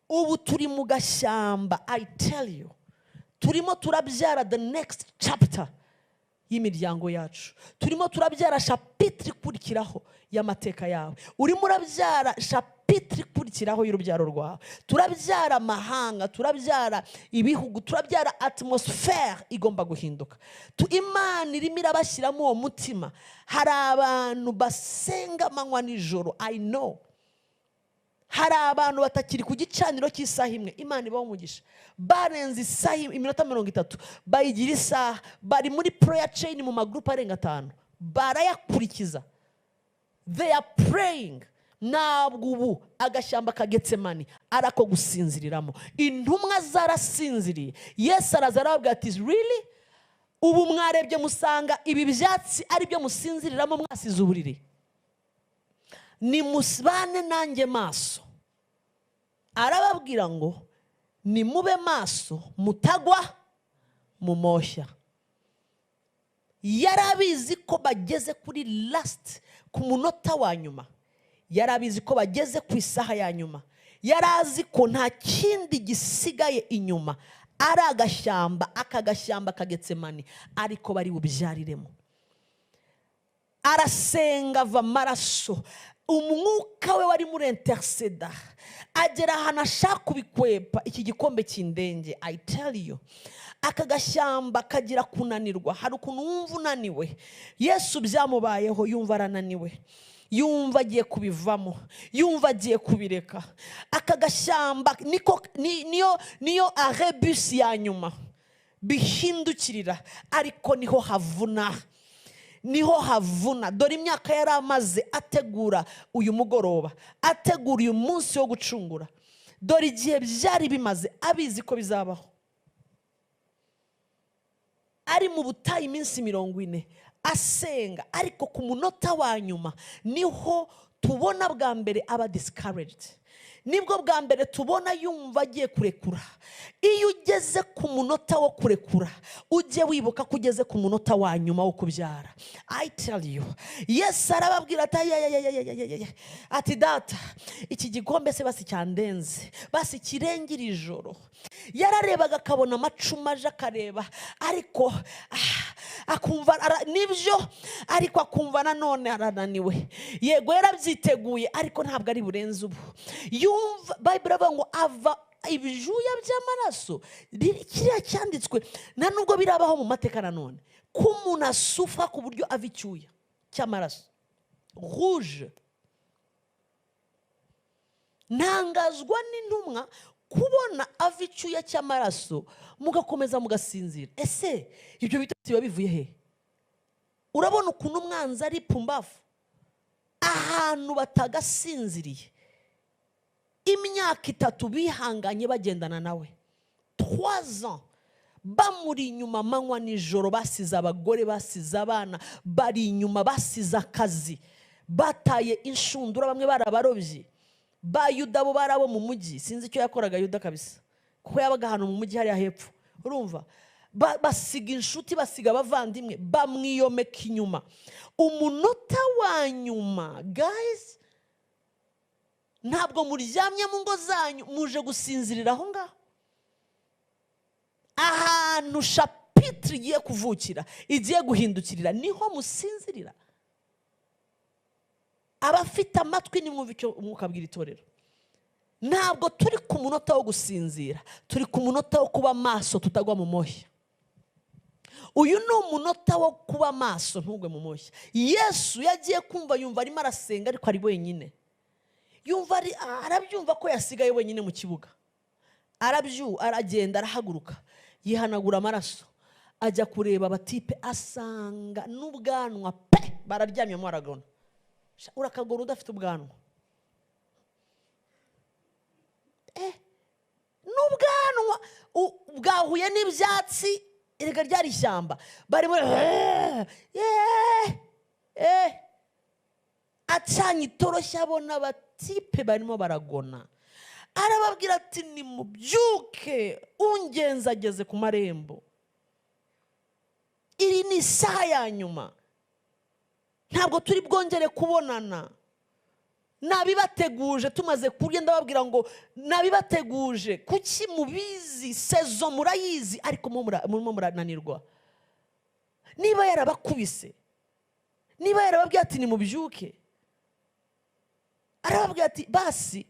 Ubu turi mu gashyamba, I tell you, turimo turabyara the next chapter y'imiryango yacu, turimo turabyara chapitre ikurikiraho y'amateka yawe, urimo urabyara chapitre ikurikiraho y'urubyaro rwawe. Turabyara amahanga, turabyara ibihugu, turabyara atmosphere igomba guhinduka. Imana irimo irabashyiramo uwo mutima. Hari abantu basenga amanywa nijoro, I know. Hari abantu batakiri ku gicaniro cy'isaha imwe, Imana ibaha umugisha, barenze isaha iminota 30 bayigira isaha, bari muri prayer chain mu magroup arenga 5, barayakurikiza, they are praying. Ntabwo ubu agashyamba ka Getsemani arako gusinziriramo. Intumwa zarasinziriye, Yesu araza arababwira ati really, ubu mwarebye musanga ibi byatsi ari byo musinziriramo mwasize uburiri, nimusbane nanjye maso. Arababwira ngo nimube maso mutagwa mu moshya. Yarabizi ko bageze kuri last, ku munota wa nyuma, yarabizi ko bageze ku isaha ya nyuma, yarazi ko nta kindi gisigaye inyuma ari agashyamba, aka gashyamba ka Getsemani ariko bari bubyariremo. Arasenga ava amaraso, umwuka we wari muri interceda, agera ahantu ashaka kubikwepa iki gikombe cy'indenge. I tell you, aka gashyamba kagira kunanirwa. Hari ukuntu wumva unaniwe. Yesu byamubayeho, yumva arananiwe, yumva agiye kubivamo, yumva agiye kubireka. Aka gashyamba niko niyo arrebus ya nyuma bihindukirira, ariko niho havuna, niho havuna. Dore imyaka yari amaze ategura uyu mugoroba, ategura uyu munsi wo gucungura. Dore igihe byari bimaze abizi ko bizabaho. Ari mu butayu iminsi 40 asenga, ariko ku munota wa nyuma niho tubona bwa mbere aba discouraged, nibwo bwa mbere tubona yumva agiye kurekura. Iyo ugeze ku munota wo kurekura, ujye wibuka ko ugeze ku munota wa nyuma wo kubyara. I tell you, Yesu arababwira ati ati data, iki gikombe se basi cyandenze, basi kirengera ijoro. Yararebaga akabona amacuma aje, akareba ariko akumva nibyo, ariko akumva nanone arananiwe. Yego yarabyiteguye ariko ntabwo ari burenze ubu. Yumva Bible avuga ngo ava ibijuya by'amaraso. Kiriya cyanditswe nta nubwo birabaho mu mateka nanone ko umuntu asufa ku buryo ava icyuya cy'amaraso rouge. Ntangazwa n'intumwa kubona ava icyuya cy'amaraso mugakomeza mugasinzira. Ese ibyo bitotsi biba bivuye he? Urabona ukuntu umwanzi ari pumbafu, ahantu batagasinziriye imyaka 3 bihanganye bagendana nawe 3 ans bamuri inyuma manywa nijoro, basize abagore, basize abana, bari inyuma, basize akazi, bataye inshundura, bamwe barabarobyi ba Yuda, bo barabo mu mujyi. Sinzi icyo yakoraga Yuda kabisa, kuko yabaga ahantu mu mujyi hariya hepfo. Urumva basiga inshuti, basiga abavandimwe, bamwiyomeka inyuma. Umunota wa nyuma guys, ntabwo muryamye mu ngo zanyu, muje gusinzirira aho ngaho ahantu chapitre igiye kuvukira, igiye guhindukirira, niho musinzirira. Abafite amatwi nimwumve icyo Umwuka abwira itorero. Ntabwo turi ku munota wo gusinzira, turi ku munota wo kuba maso tutagwa mu moshya. Uyu ni umunota wo kuba maso ntugwe mu moshya. Yesu yagiye kumva yumva arimo arasenga ariko ari wenyine. Yumva arabyumva ko yasigaye wenyine mu kibuga. Aragenda arahaguruka, yihanagura amaraso, ajya kureba abatipe, asanga n'ubwanwa pe bararyamyemo aragona. Urakagora udafite ubwanwa. N'ubwanwa bwahuye n'ibyatsi, erega ryari ishyamba. Barimo acanye itoroshya abona abatipe barimo baragona. Arababwira ati nimubyuke, ungenza ageze ku marembo. Iri ni isaha ya nyuma, ntabwo turi bwongere kubonana. Nabibateguje tumaze kurya, ndababwira ngo nabibateguje. Kuki mubizi? Sezo murayizi ariko murimo murananirwa. Niba yarabakubise, niba yarababwiye ati nimubyuke, arababwira ati basi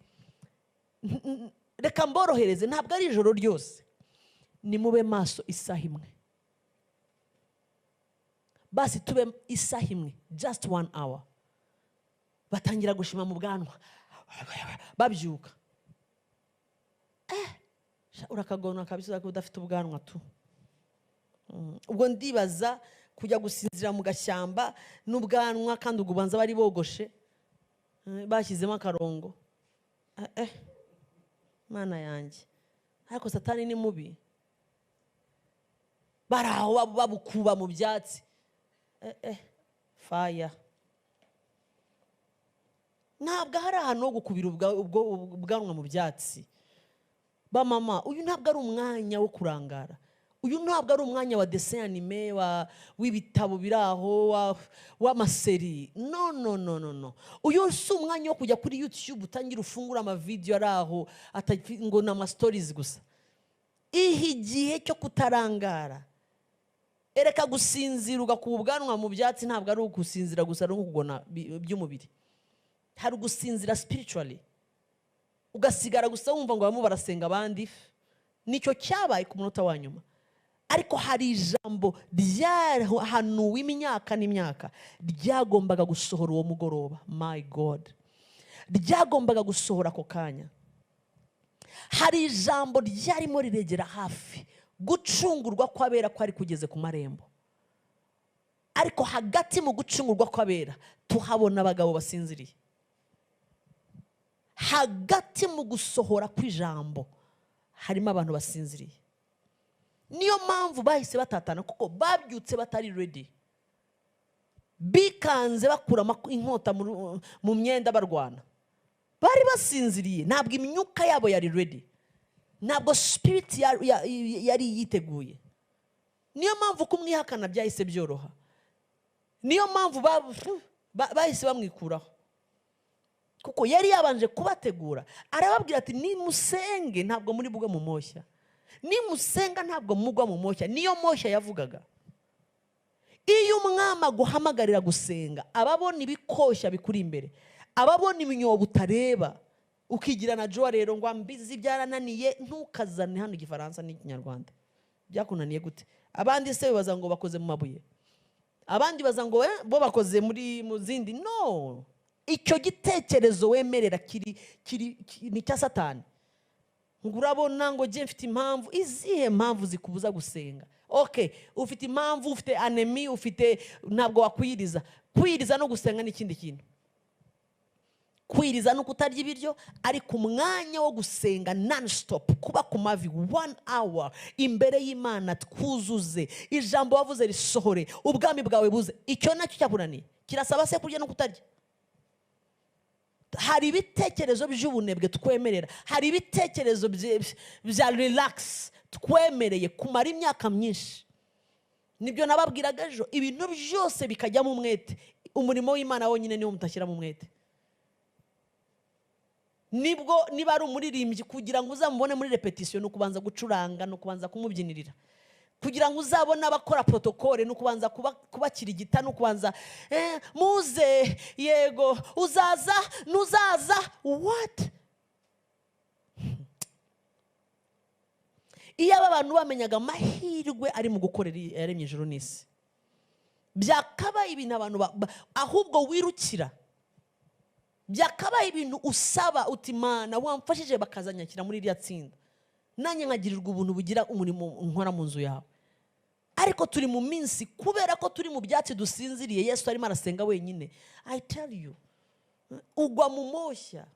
reka mborohereze, ntabwo ari ijoro ryose, nimube maso isaha imwe. Basi tube isaha imwe, just 1 hour. Batangira gushima mu bwanwa, babyuka. Urakagona kabisa ko udafite ubwanwa tu. Ubwo ndibaza kujya gusinzira mu gashyamba n'ubwanwa, kandi ugubanza bari bogoshe bashyizemo akarongo. Mana yanjye, ariko Satani ni mubi. Baraho babukuba mu byatsi. Fire. Ntabwo hari ahantu ho gukubira ubwanwa mu byatsi. Ba mama, uyu ntabwo ari umwanya wo kurangara. Uyu ntabwo ari umwanya wa dessin animé, w'ibitabo biraho, w'amaseri. No no no no no. Uyu si umwanya wo kujya kuri YouTube utangira ufungura ama video araho ngo na ama stories gusa. Ihi gihe cyo kutarangara. Ereka gusinzira ugakuba ubwanwa mu byatsi ntabwo ari ugusinzira gusa, ari ukugona by'umubiri. Hari ugusinzira spiritually, ugasigara gusa wumva ngo bamwe barasenga abandi. Nicyo cyabaye ku munota wa nyuma. Ariko hari ijambo ryahanuwe imyaka n'imyaka ryagombaga gusohora uwo mugoroba. My God, ryagombaga gusohora ako kanya. Hari ijambo ryarimo riregera hafi, gucungurwa kw'abera kwari kugeze ku marembo. Ariko hagati mu gucungurwa kw'abera tuhabona abagabo basinziriye. Hagati mu gusohora kw'ijambo harimo abantu basinziriye. Niyo mpamvu bahise batatana, kuko babyutse batari ready. Bikanze bakura inkota mu myenda barwana. Bari basinziriye, ntabwo imyuka yabo yari ready, ntabwo spirit yari yiteguye. Niyo mpamvu kumwihakana byahise byoroha. Niyo mpamvu bahise bamwikuraho, kuko yari yabanje kubategura. Arababwira ati nimusenge ntabwo muri bugwe mu moshya. Nimusenga ntabwo mugwa mu moshya. Niyo moshya yavugaga. Iyo umwami aguhamagarira gusenga, ababona ibikoshya bikuri imbere, ababona imyobo utareba, ukigira na joa rero ngo ambizi byarananiye, ntukazane hano igifaransa n'ikinyarwanda. Byakunaniye gute? Abandi se bibaza ngo bakoze mu mabuye, abandi baza ngo bo bakoze muri mu zindi. No, icyo gitekerezo wemerera kiri ni cya Satani. Ngo urabona ngo je mfite impamvu. Izihe mpamvu zikubuza gusenga? Okay, ufite impamvu, ufite anemi, ufite ntabwo wakwiriza. Kwiriza no gusenga ni ikindi kintu. Kwiriza no kutarya ibiryo, ariko umwanya wo gusenga non stop, kuba ku mavi 1 hour imbere y'Imana, twuzuze ijambo wavuze risohore, ubwami bwawe buze. Icyo nacyo cyakunaniye, kirasaba se kurya no kutarya. Hari ibitekerezo by'ubunebwe twemerera, hari ibitekerezo bya relax twemereye kumara imyaka myinshi. Nibyo nababwiraga ejo, ibintu byose bikajyamo umwete. Umurimo w'Imana wonyine niwo mutashyiramo umwete. Nibwo niba ari umuririmbyi, kugira ngo uzamubone muri repetition no kubanza gucuranga no kubanza kumubyinirira, kugira ngo uzabone abakora protocole no kubanza kubakirigita no kubanza muze yego uzaza nuzaza. What? Iyo aba bantu bamenyaga amahirwe ari mu gukorera yaremye ijuru n'isi, byakabaye ibintu abantu ahubwo wirukira, byakabaye ibintu usaba uti Mana wamfashije bakazanyakira muri iriya tsinda, nanjye nkagirirwa ubuntu bugira umurimo nkora mu nzu yawe. Ariko turi mu minsi, kubera ko turi mu byatsi dusinziriye, Yesu arimo arasenga wenyine. I tell you, ugwa mu moshya,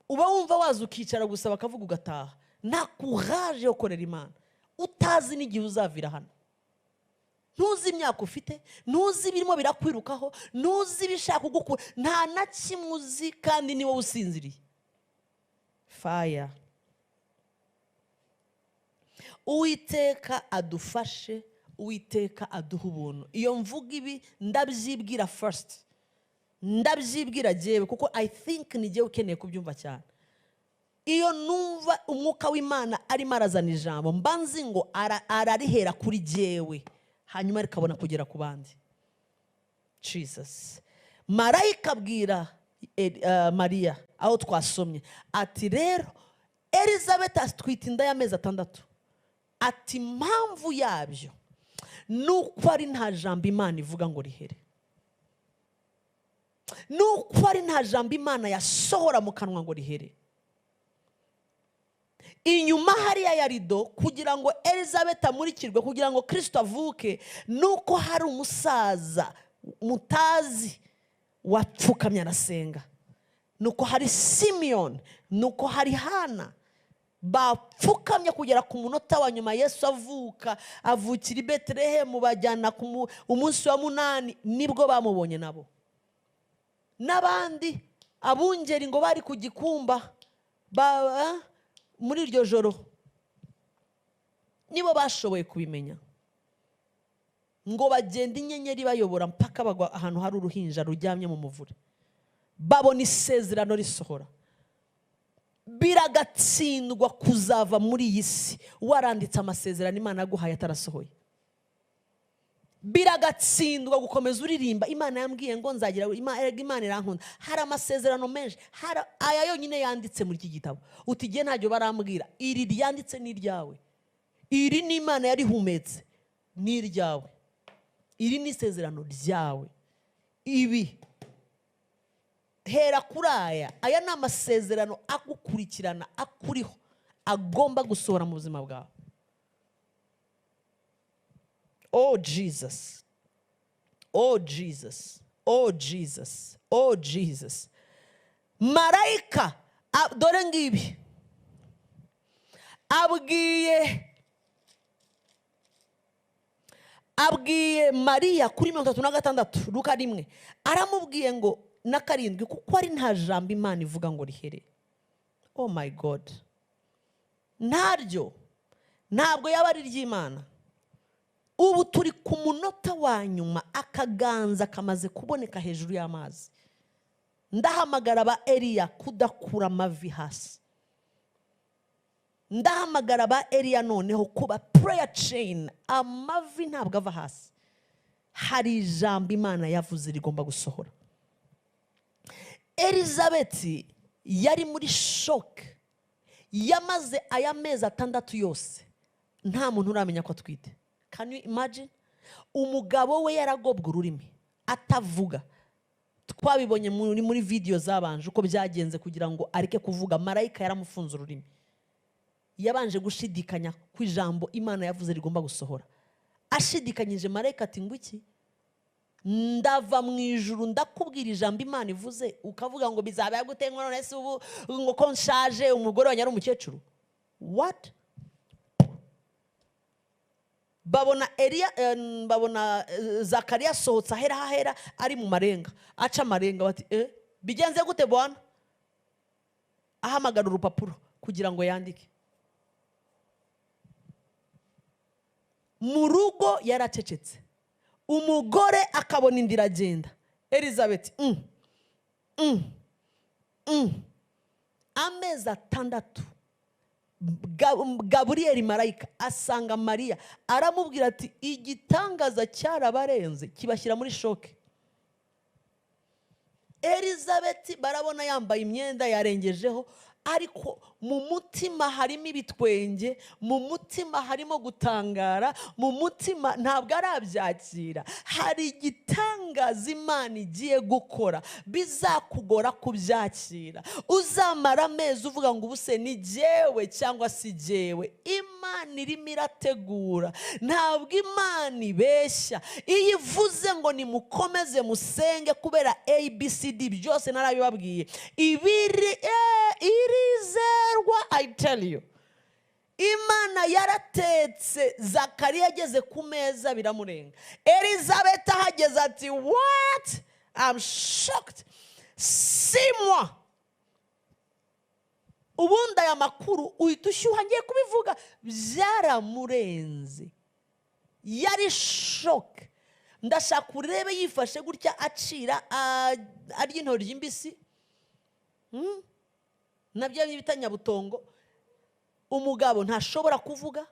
uba wumva waza ukicara gusa bakavuga ugataha. Nta courage yo korera Imana, utazi n'igihe uzavira hano, ntuzi imyaka ufite, ntuzi ibirimo birakwirukaho, ntuzi ibishaka kugukura, nta na kimwe uzi, kandi ni wowe usinziriye. Fire. Uwiteka adufashe, Uwiteka aduha ubuntu. Iyo mvuga ibi ndabyibwira first, ndabyibwira jewe, kuko I think ni jewe ukeneye kubyumva cyane. Iyo numva umwuka w'Imana arimo arazana ijambo, mba nzi ngo ararihera kuri jewe, hanyuma rikabona kugera ku bandi. Jesus. Marayika abwira Mariya aho twasomye ati rero Elizabeth atwite inda y'amezi 6. Ati impamvu yabyo nuko ari nta jambo Imana ivuga ngo rihere, nuko ari nta jambo Imana yasohora mu kanwa ngo rihere. Inyuma hariya ya rido, kugira ngo Elizabeth amurikirwe, kugira ngo Kristo avuke, nuko hari umusaza mutazi wapfukamye arasenga, nuko hari Simeon, nuko hari Hana bapfukamye kugera ku munota wa nyuma Yesu avuka, avukira i Betelehemu, bajyana ku umunsi wa 8, nibwo bamubonye nabo. N'abandi abungeri ngo bari ku gikumba muri iryo joro, nibo bashoboye kubimenya, ngo bagenda inyenyeri bayobora mpaka bagwa ahantu hari uruhinja ruryamye mu muvure, babona isezerano risohora. Biragatsindwa kuzava muri iyi si waranditse amasezerano Imana yaguhaye atarasohoye. Biragatsindwa gukomeza uririmba Imana yambwiye ngo nzagira, Imana irankunda. Hari amasezerano menshi, hari aya yonyine yanditse muri iki gitabo utigiye ntacyo barambwira. Iri ryanditse ni iryawe, iri ni Imana yarihumetse, ni iryawe, iri ni isezerano ryawe. Ibi hera kuri aya, aya ni amasezerano agukurikirana, akuriho, agomba gusohora mu buzima bwawe. Oh Jesus, oh Jesus, oh Jesus, oh Jesus. Marayika dore ngibi abwiye Mariya kuri 36 Luka 1, aramubwiye ngo na 7, kuko ari nta jambo Imana ivuga ngo rihere. Oh my God, ntaryo, ntabwo yaba ari ry'Imana. Ubu turi ku munota wa nyuma, akaganza kamaze kuboneka hejuru y'amazi. Ndahamagara ba Eliya kudakura amavi hasi. Ndahamagara ba Eliya noneho kuba prayer chain. Amavi ntabwo ava hasi. Hari ijambo Imana yavuze rigomba gusohora. Elizabeth yari muri shock. Yamaze aya mezi 6 yose nta muntu uramenya ko atwite. Can you imagine? Umugabo we yaragobwa ururimi atavuga. Twabibonye muri video zabanje uko byagenze kugira ngo areke kuvuga. Marayika yaramufunze ururimi. Yabanje gushidikanya ku ijambo Imana yavuze rigomba gusohora. Ashidikanyije marayika ati ngwiki, ndava mu ijuru ndakubwira ijambo Imana ivuze ukavuga ngo bizaba gute none se ubu ngo ko nshaje umugore wanjye ari umukecuru. What? Babona Eliya, babona Zakariya asohotse ahera hahera ari mu marenga, aca amarenga bati bigenze gute bwana? Ahamagara urupapuro kugira ngo yandike. Mu rugo yaracecetse, umugore akabona indira agenda. Elizabeth amezi 6 Gaburiyeli marayika asanga Mariya aramubwira ati igitangaza cyarabarenze kibashyira muri shoke. Elizabeth barabona yambaye imyenda yarengejeho, ariko mu mutima harimo ibitwenge, mu mutima harimo gutangara, mu mutima ntabwo arabyakira. Hari igitangaza Imana igiye gukora bizakugora kubyakira. Uzamara amezi uvuga ngo ubuse ni jyewe cyangwa si jyewe. Imana irimo irategura, ntabwo Imana ibeshya. Iyo ivuze ngo nimukomeze musenge kubera ABCD byose narabibabwiye, ibiri irizerwa. I tell you, Imana yaratetse. Zakariya ageze ku meza biramurenga. Elizabeth ahageze ati what? I'm shocked. Simwa ubundi aya makuru uhita ushyuha ngiye kubivuga, byaramurenze, yari shock. Ndashaka urebe yifashe gutya acira arya intoryi mbisi nabyo bita nyabutongo. Umugabo ntashobora kuvuga,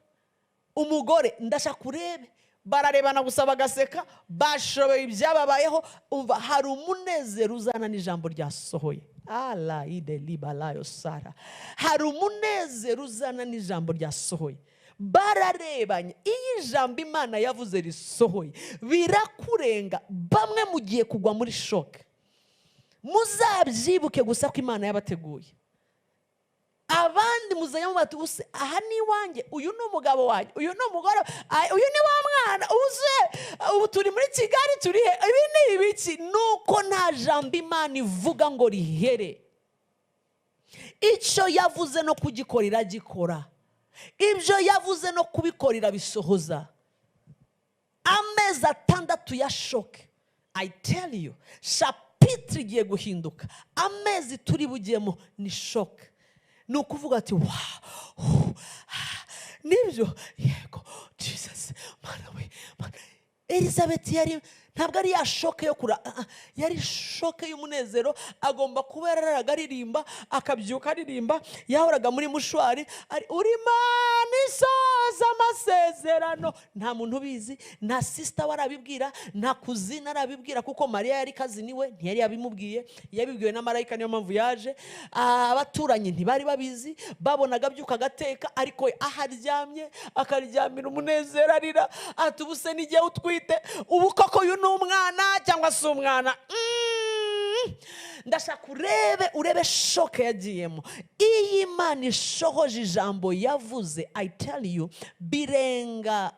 umugore ndashaka urebe bararebana gusa bagaseka, bashoboye ibyababayeho. Umva, hari umunezero uzana n'ijambo ryasohoye. Ala ide libalayo sara. Hari umunezero uzana n'ijambo ryasohoye. Bararebanye. Iyo ijambo Imana yavuze risohoye birakurenga. Bamwe mugiye kugwa muri shock. Muzabyibuke gusa ko Imana yabateguye. Abandi muzajya bati use aha ni iwanjye, uyu ni umugabo wanjye, uyu ni umugore, uyu ni wa mwana, uze ubu turi muri Kigali, turi he, ibi ni ibiki? Nuko nta jambo Imana ivuga ngo rihere. Icyo yavuze no kugikora iragikora, ibyo yavuze no kubikora irabisohoza. Amezi 6 ya shock, I tell you, chapitre igiye guhinduka. Amezi turi bugiyemo ni shock. Ni ukuvuga ati wow, nibyo, yego Jesus, mana we, mana. Elizabeth yari ntabwo ari ya shoke yo kura, yari shoke y'umunezero. Agomba kuba yararaga aririmba, akabyuka aririmba, yahoraga muri mushwari ari uri Imana isoza amasezerano. Nta muntu ubizi, nta sister warabibwira, nta kuzina arabibwira, kuko Mariya yari kazini we ntiyari yabimubwiye, yabibwiwe na marayika, niyo mpamvu yaje. Abaturanyi ntibari babizi, babonaga abyuka agateka, ariko aharyamye akaryamira umunezero arira ati ubuse n'igihe utwite ubu koko uyu ni umwana cyangwa si umwana. Ndashaka urebe shoke yagiyemo. Iyi Imana ishohoje ijambo yavuze, I tell you, birenga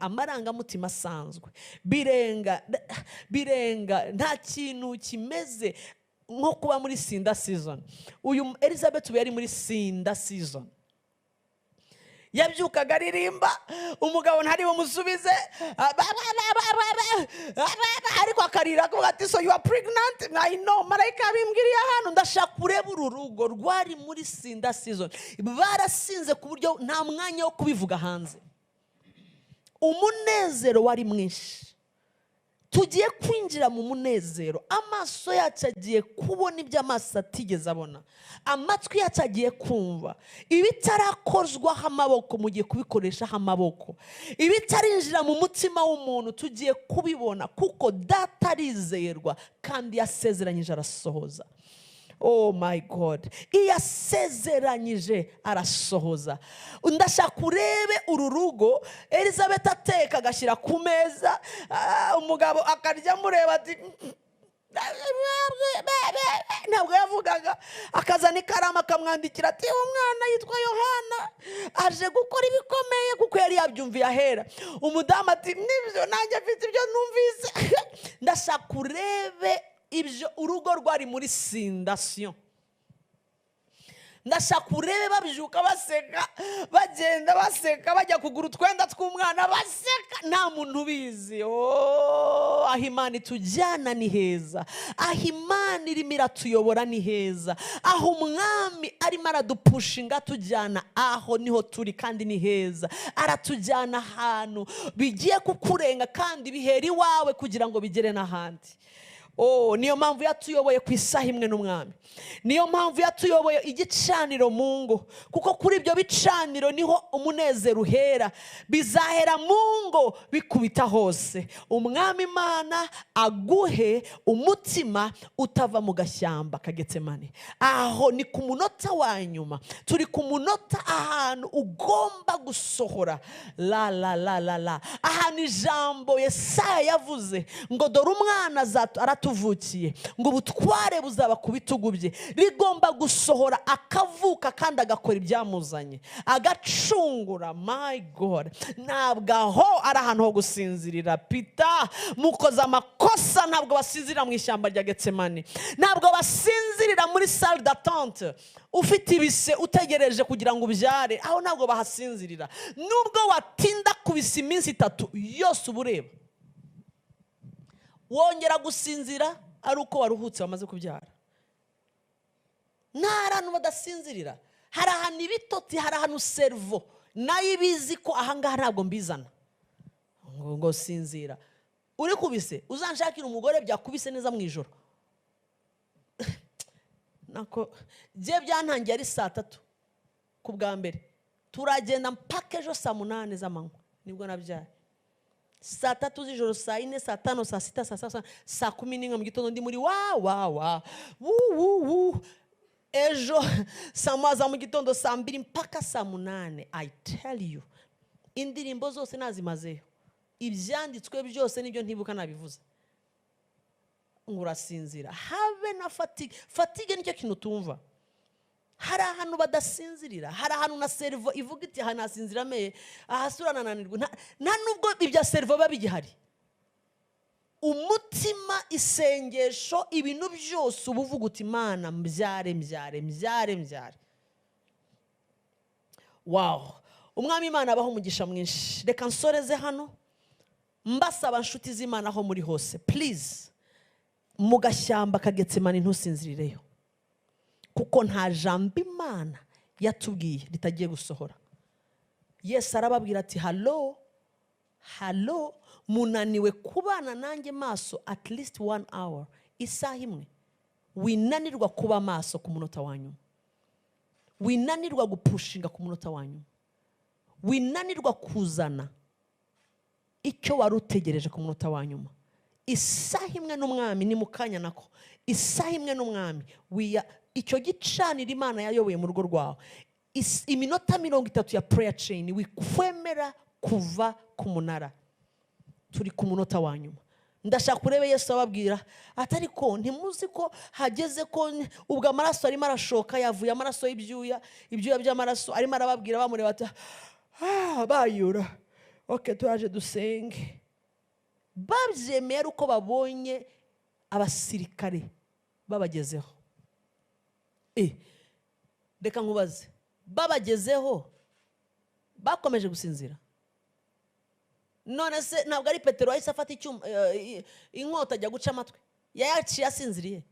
amarangamutima asanzwe, birenga nta kintu kimeze nko kuba muri sinda season. Uyu Elizabeth yari muri sinda season. Yabyukaga aririmba, umugabo ntari bumusubize, ariko akarira akavuga ati so you are pregnant, I know, marayika abimbwiriye hano. Ndashaka urebe uru rugo rwari muri sinda season, barasinze ku buryo nta mwanya wo kubivuga hanze. Umunezero wari mwinshi. Tugiye kwinjira mu munezero. Amaso yacu agiye kubona ibyo amaso atigeze abona, amatwi yacu agiye kumva ibitarakozwaho amaboko, mugiye kubikoreshaho amaboko. Ibitarinjira mu mutima w'umuntu tugiye kubibona, kuko Data arizerwa kandi yasezeranyije arasohoza. Oh my God, iyo asezeranyije arasohoza. Ndashaka urebe uru rugo, Elizabeth ateka agashyira ku meza, umugabo akarya amureba ati ntabwo yavugaga, akazana ikaramu akamwandikira ati umwana yitwa Yohana aje gukora ibikomeye, kuko yari yabyumviye ahera. Umudamu ati nibyo, nanjye mfite ibyo numvise. Ndashaka urebe ibyo urugo rwari muri sindasiyo. Ndashaka urebe babyuka baseka, bagenda baseka, bajya kugura utwenda tw'umwana baseka, nta muntu ubizi. Oh, aho Imana itujyana ni heza, aho Imana irimo iratuyobora ni heza, aho Umwami arimo aradupushinga atujyana, aho niho turi kandi ni heza. Aratujyana ahantu bigiye kukurenga kandi bihera iwawe kugira ngo bigere n'ahandi. Oh, niyo mpamvu yatuyoboye ku isaha imwe n'Umwami. Niyo mpamvu yatuyoboye igicaniro mu ngo, kuko kuri ibyo bicaniro niho umunezero uhera. Bizahera mu ngo bikubita hose. Umwami Imana aguhe umutima utava mu gashyamba kagetsemane. Aho ni ku munota wa nyuma, turi ku munota ahantu ugomba gusohora la la la la la, ahantu ijambo Yesaya yavuze ngo dore umwana aratuvukiye, ngo ubutware buzaba ku bitugu bye, rigomba gusohora akavuka kandi agakora ibyamuzanye, agacungura. My God, ntabwo aho ari ahantu ho gusinzirira. Peter, mukoze amakosa, ntabwo basinzirira mu ishyamba rya Getsemani, ntabwo basinzirira muri salle d'attente ufite ibise utegereje kugira ngo ubyare, aho ntabwo bahasinzirira. Nubwo watinda kubisa iminsi 3 yose ubureba, wongera gusinzira ari uko waruhutse wamaze kubyara. Nta hantu badasinzirira, hari ahantu ibitotsi, hari ahantu servo nayo ibizi ko ahangaha ntabwo mbizana ngo sinzira. Uri kubise uzanshakira umugore byakubise neza mu ijoro. Nako je byantangiye ari saa 3 ku bwa mbere, turagenda mpaka ejo saa 8 z'amanywa nibwo nabyaye. Saa 3 z'ijoro, saa 4, saa 5, saa 6, saa 7, saa 11 mu gitondo ndi muri wa wa wa wu wu wu. Ejo saa 1 za mu gitondo, saa 2 mpaka saa 8. I tell you, indirimbo zose nazimazeyo, ibyanditswe byose nibyo ntibuka nabivuze. Ngurasinzira habe na fatigue. Fatigue nicyo kintu tumva. Hari ahantu badasinzirira, hari ahantu na servo ivuga iti aha nasinzira me, aha suranananirwa. Nta nubwo ibya servo biba bigihari. Umutima, isengesho, ibintu byose uba uvuga uti Imana mbyare mbyare mbyare mbyare. Wow, Umwami Imana abaho umugisha mwinshi. Reka nsoreze hano mbasaba nshuti z'Imana aho muri hose, please, mu gashyamba kagetsemani ntusinzirireyo, kuko nta jambo Imana yatubwiye ritagiye gusohora. Yesu arababwira ati halo halo, munaniwe kubana nanjye maso at least 1 hour, isaha imwe. Winanirwa kuba maso ku munota wa nyuma, winanirwa gupushinga ku munota wa nyuma, winanirwa kuzana icyo wari utegereje ku munota wa nyuma. Isaha imwe n'Umwami ni mukanya nako, isaha imwe n'Umwami, icyo gicanira Imana yayoboye mu rugo rwawe, iminota 30 ya prayer chain, wikwemera kuva ku munara. Turi ku munota wa nyuma. Ndashaka urebe Yesu ababwira atari ko ntimuzi ko hageze ko ubwo amaraso arimo arashoka, yavuye amaraso y'ibyuya, ibyuya by'amaraso arimo arababwira, bamureba ati ah bayura, okay turaje dusenge. Babyemeye uko babonye abasirikare babagezeho. Reka nkubaze, babagezeho bakomeje gusinzira? None se ntabwo ari Petero wahise afata icyuma, inkota ajya guca amatwi, yayaciye asinziriye?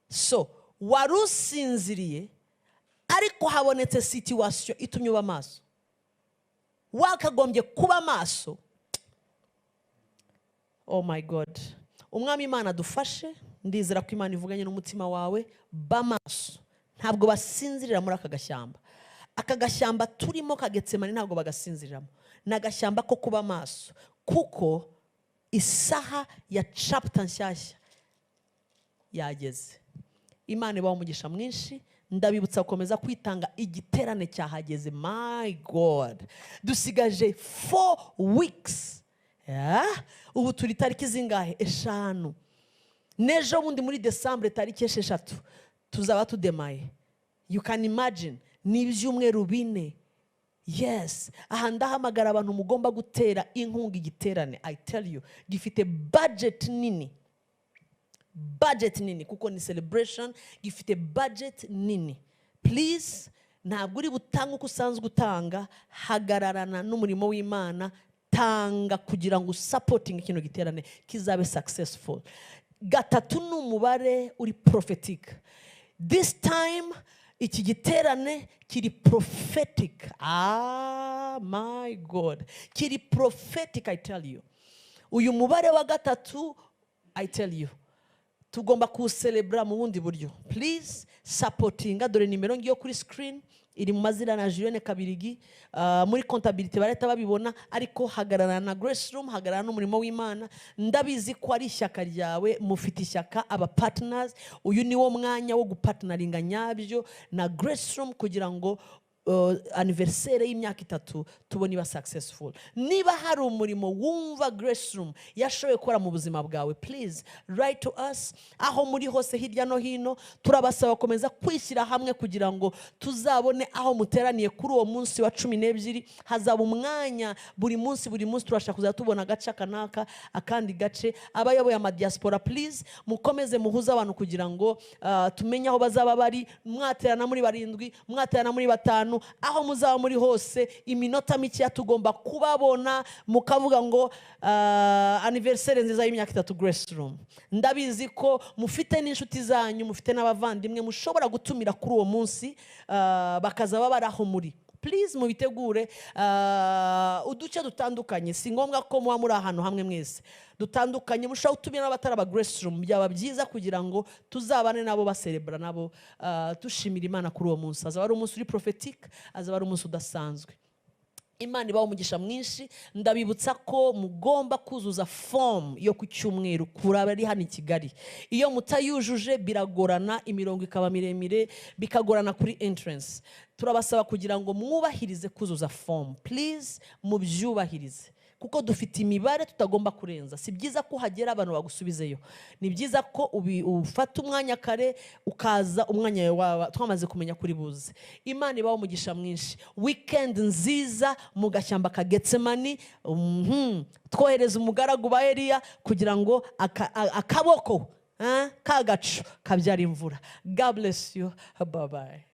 So warusinziriye, ariko habonetse situation itumye uba maso. Wakagombye kuba maso. Oh my God, Umwami Imana adufashe. Ndizera ko Imana ivuganye n'umutima wawe. Bamaso ntabwo basinzirira muri aka gashyamba. Aka gashyamba turimo ka Getsemani ntabwo bagasinziriramo, ni agashyamba ko kuba maso, kuko isaha ya chapter nshyashya yageze. Imana ibaha umugisha mwinshi. Ndabibutsa gukomeza kwitanga, igiterane cyahageze. My God, dusigaje 4 weeks. Yeah? Ubu turi tariki zingahe? 5. N'ejo bundi muri Décembre tariki 6 tuzaba tudemaye. You can imagine, ni ibyumweru 4. Yes, aha ndahamagara abantu mugomba gutera inkunga igiterane. I tell you, gifite budget nini, budget nini, kuko ni celebration, gifite budget nini. Please, ntabwo uri butange uko usanzwe utanga. Hagararana n'umurimo w'Imana, tanga kugira ngo usupportinge kino giterane kizabe successful. 3 ni umubare uri prophetic. This time iki giterane kiri prophetic. Ah my God, kiri prophetic, I tell you. Uyu mubare wa 3, I tell you, tugomba kuwucelebra mu bundi buryo. Please supportinga. Dore nimero ngiyo kuri screen, iri mu mazina na Julienne Kabirigi. Muri comptabilité barahita babibona. Ariko hagarara na Grace Room, hagarara n'umurimo w'Imana. Ndabizi ko ari ishyaka ryawe, mufite ishyaka aba partners. Uyu ni wo mwanya wo gupartneringa nyabyo na Grace Room kugira ngo anniversaire y'imyaka 3 tubone iba successful. Niba hari umurimo wumva Grace Room yashoboye gukora mu buzima bwawe, please write to us. Aho muri hose hirya no hino, turabasaba gukomeza kwishyira hamwe kugira ngo tuzabone aho muteraniye kuri uwo munsi wa 12. Hazaba umwanya buri munsi, buri munsi turashaka kuzajya tubona agace aka n'aka, akandi gace. Abayoboye amadiaspora, please mukomeze muhuze abantu kugira ngo tumenye aho bazaba bari. Mwaterana muri barindwi, mwaterana muri batanu, aho muzaba muri hose, iminota mikeya tugomba kubabona mukavuga ngo anniversaire nziza y'imyaka 3 Grace Room. Ndabizi ko mufite n'inshuti zanyu, mufite n'abavandimwe mushobora gutumira kuri uwo munsi, bakaza bari aho muri. Please mubitegure, uduce dutandukanye. Si ngombwa ko muba muri ahantu hamwe mwese, dutandukanye. Mushobora gutumira n'abatari aba Grace Room, byaba byiza kugira ngo tuzabane nabo baserebura nabo, dushimira Imana kuri uwo munsi. Azaba ari umunsi uri prophetic, azaba ari umunsi udasanzwe. Imana ibaha umugisha mwinshi. Ndabibutsa ko mugomba kuzuza fomu yo ku cyumweru kuri abari hano i Kigali. Iyo mutayujuje biragorana, imirongo ikaba miremire, bikagorana kuri entrance. Turabasaba kugira ngo mwubahirize kuzuza fomu. Please mubyubahirize, kuko dufite imibare tutagomba kurenza. Si byiza ko uhagera abantu bagusubizeyo, ni byiza ko ufata umwanya kare, ukaza umwanya wawe waba twamaze kumenya kuri buze. Imana ibaho umugisha mwinshi. Weekend nziza mu gashyamba ka Getsemani. Twohereza umugaragu ba Eliya kugira ngo akaboko kagacu kabyara imvura. God bless you, bye bye.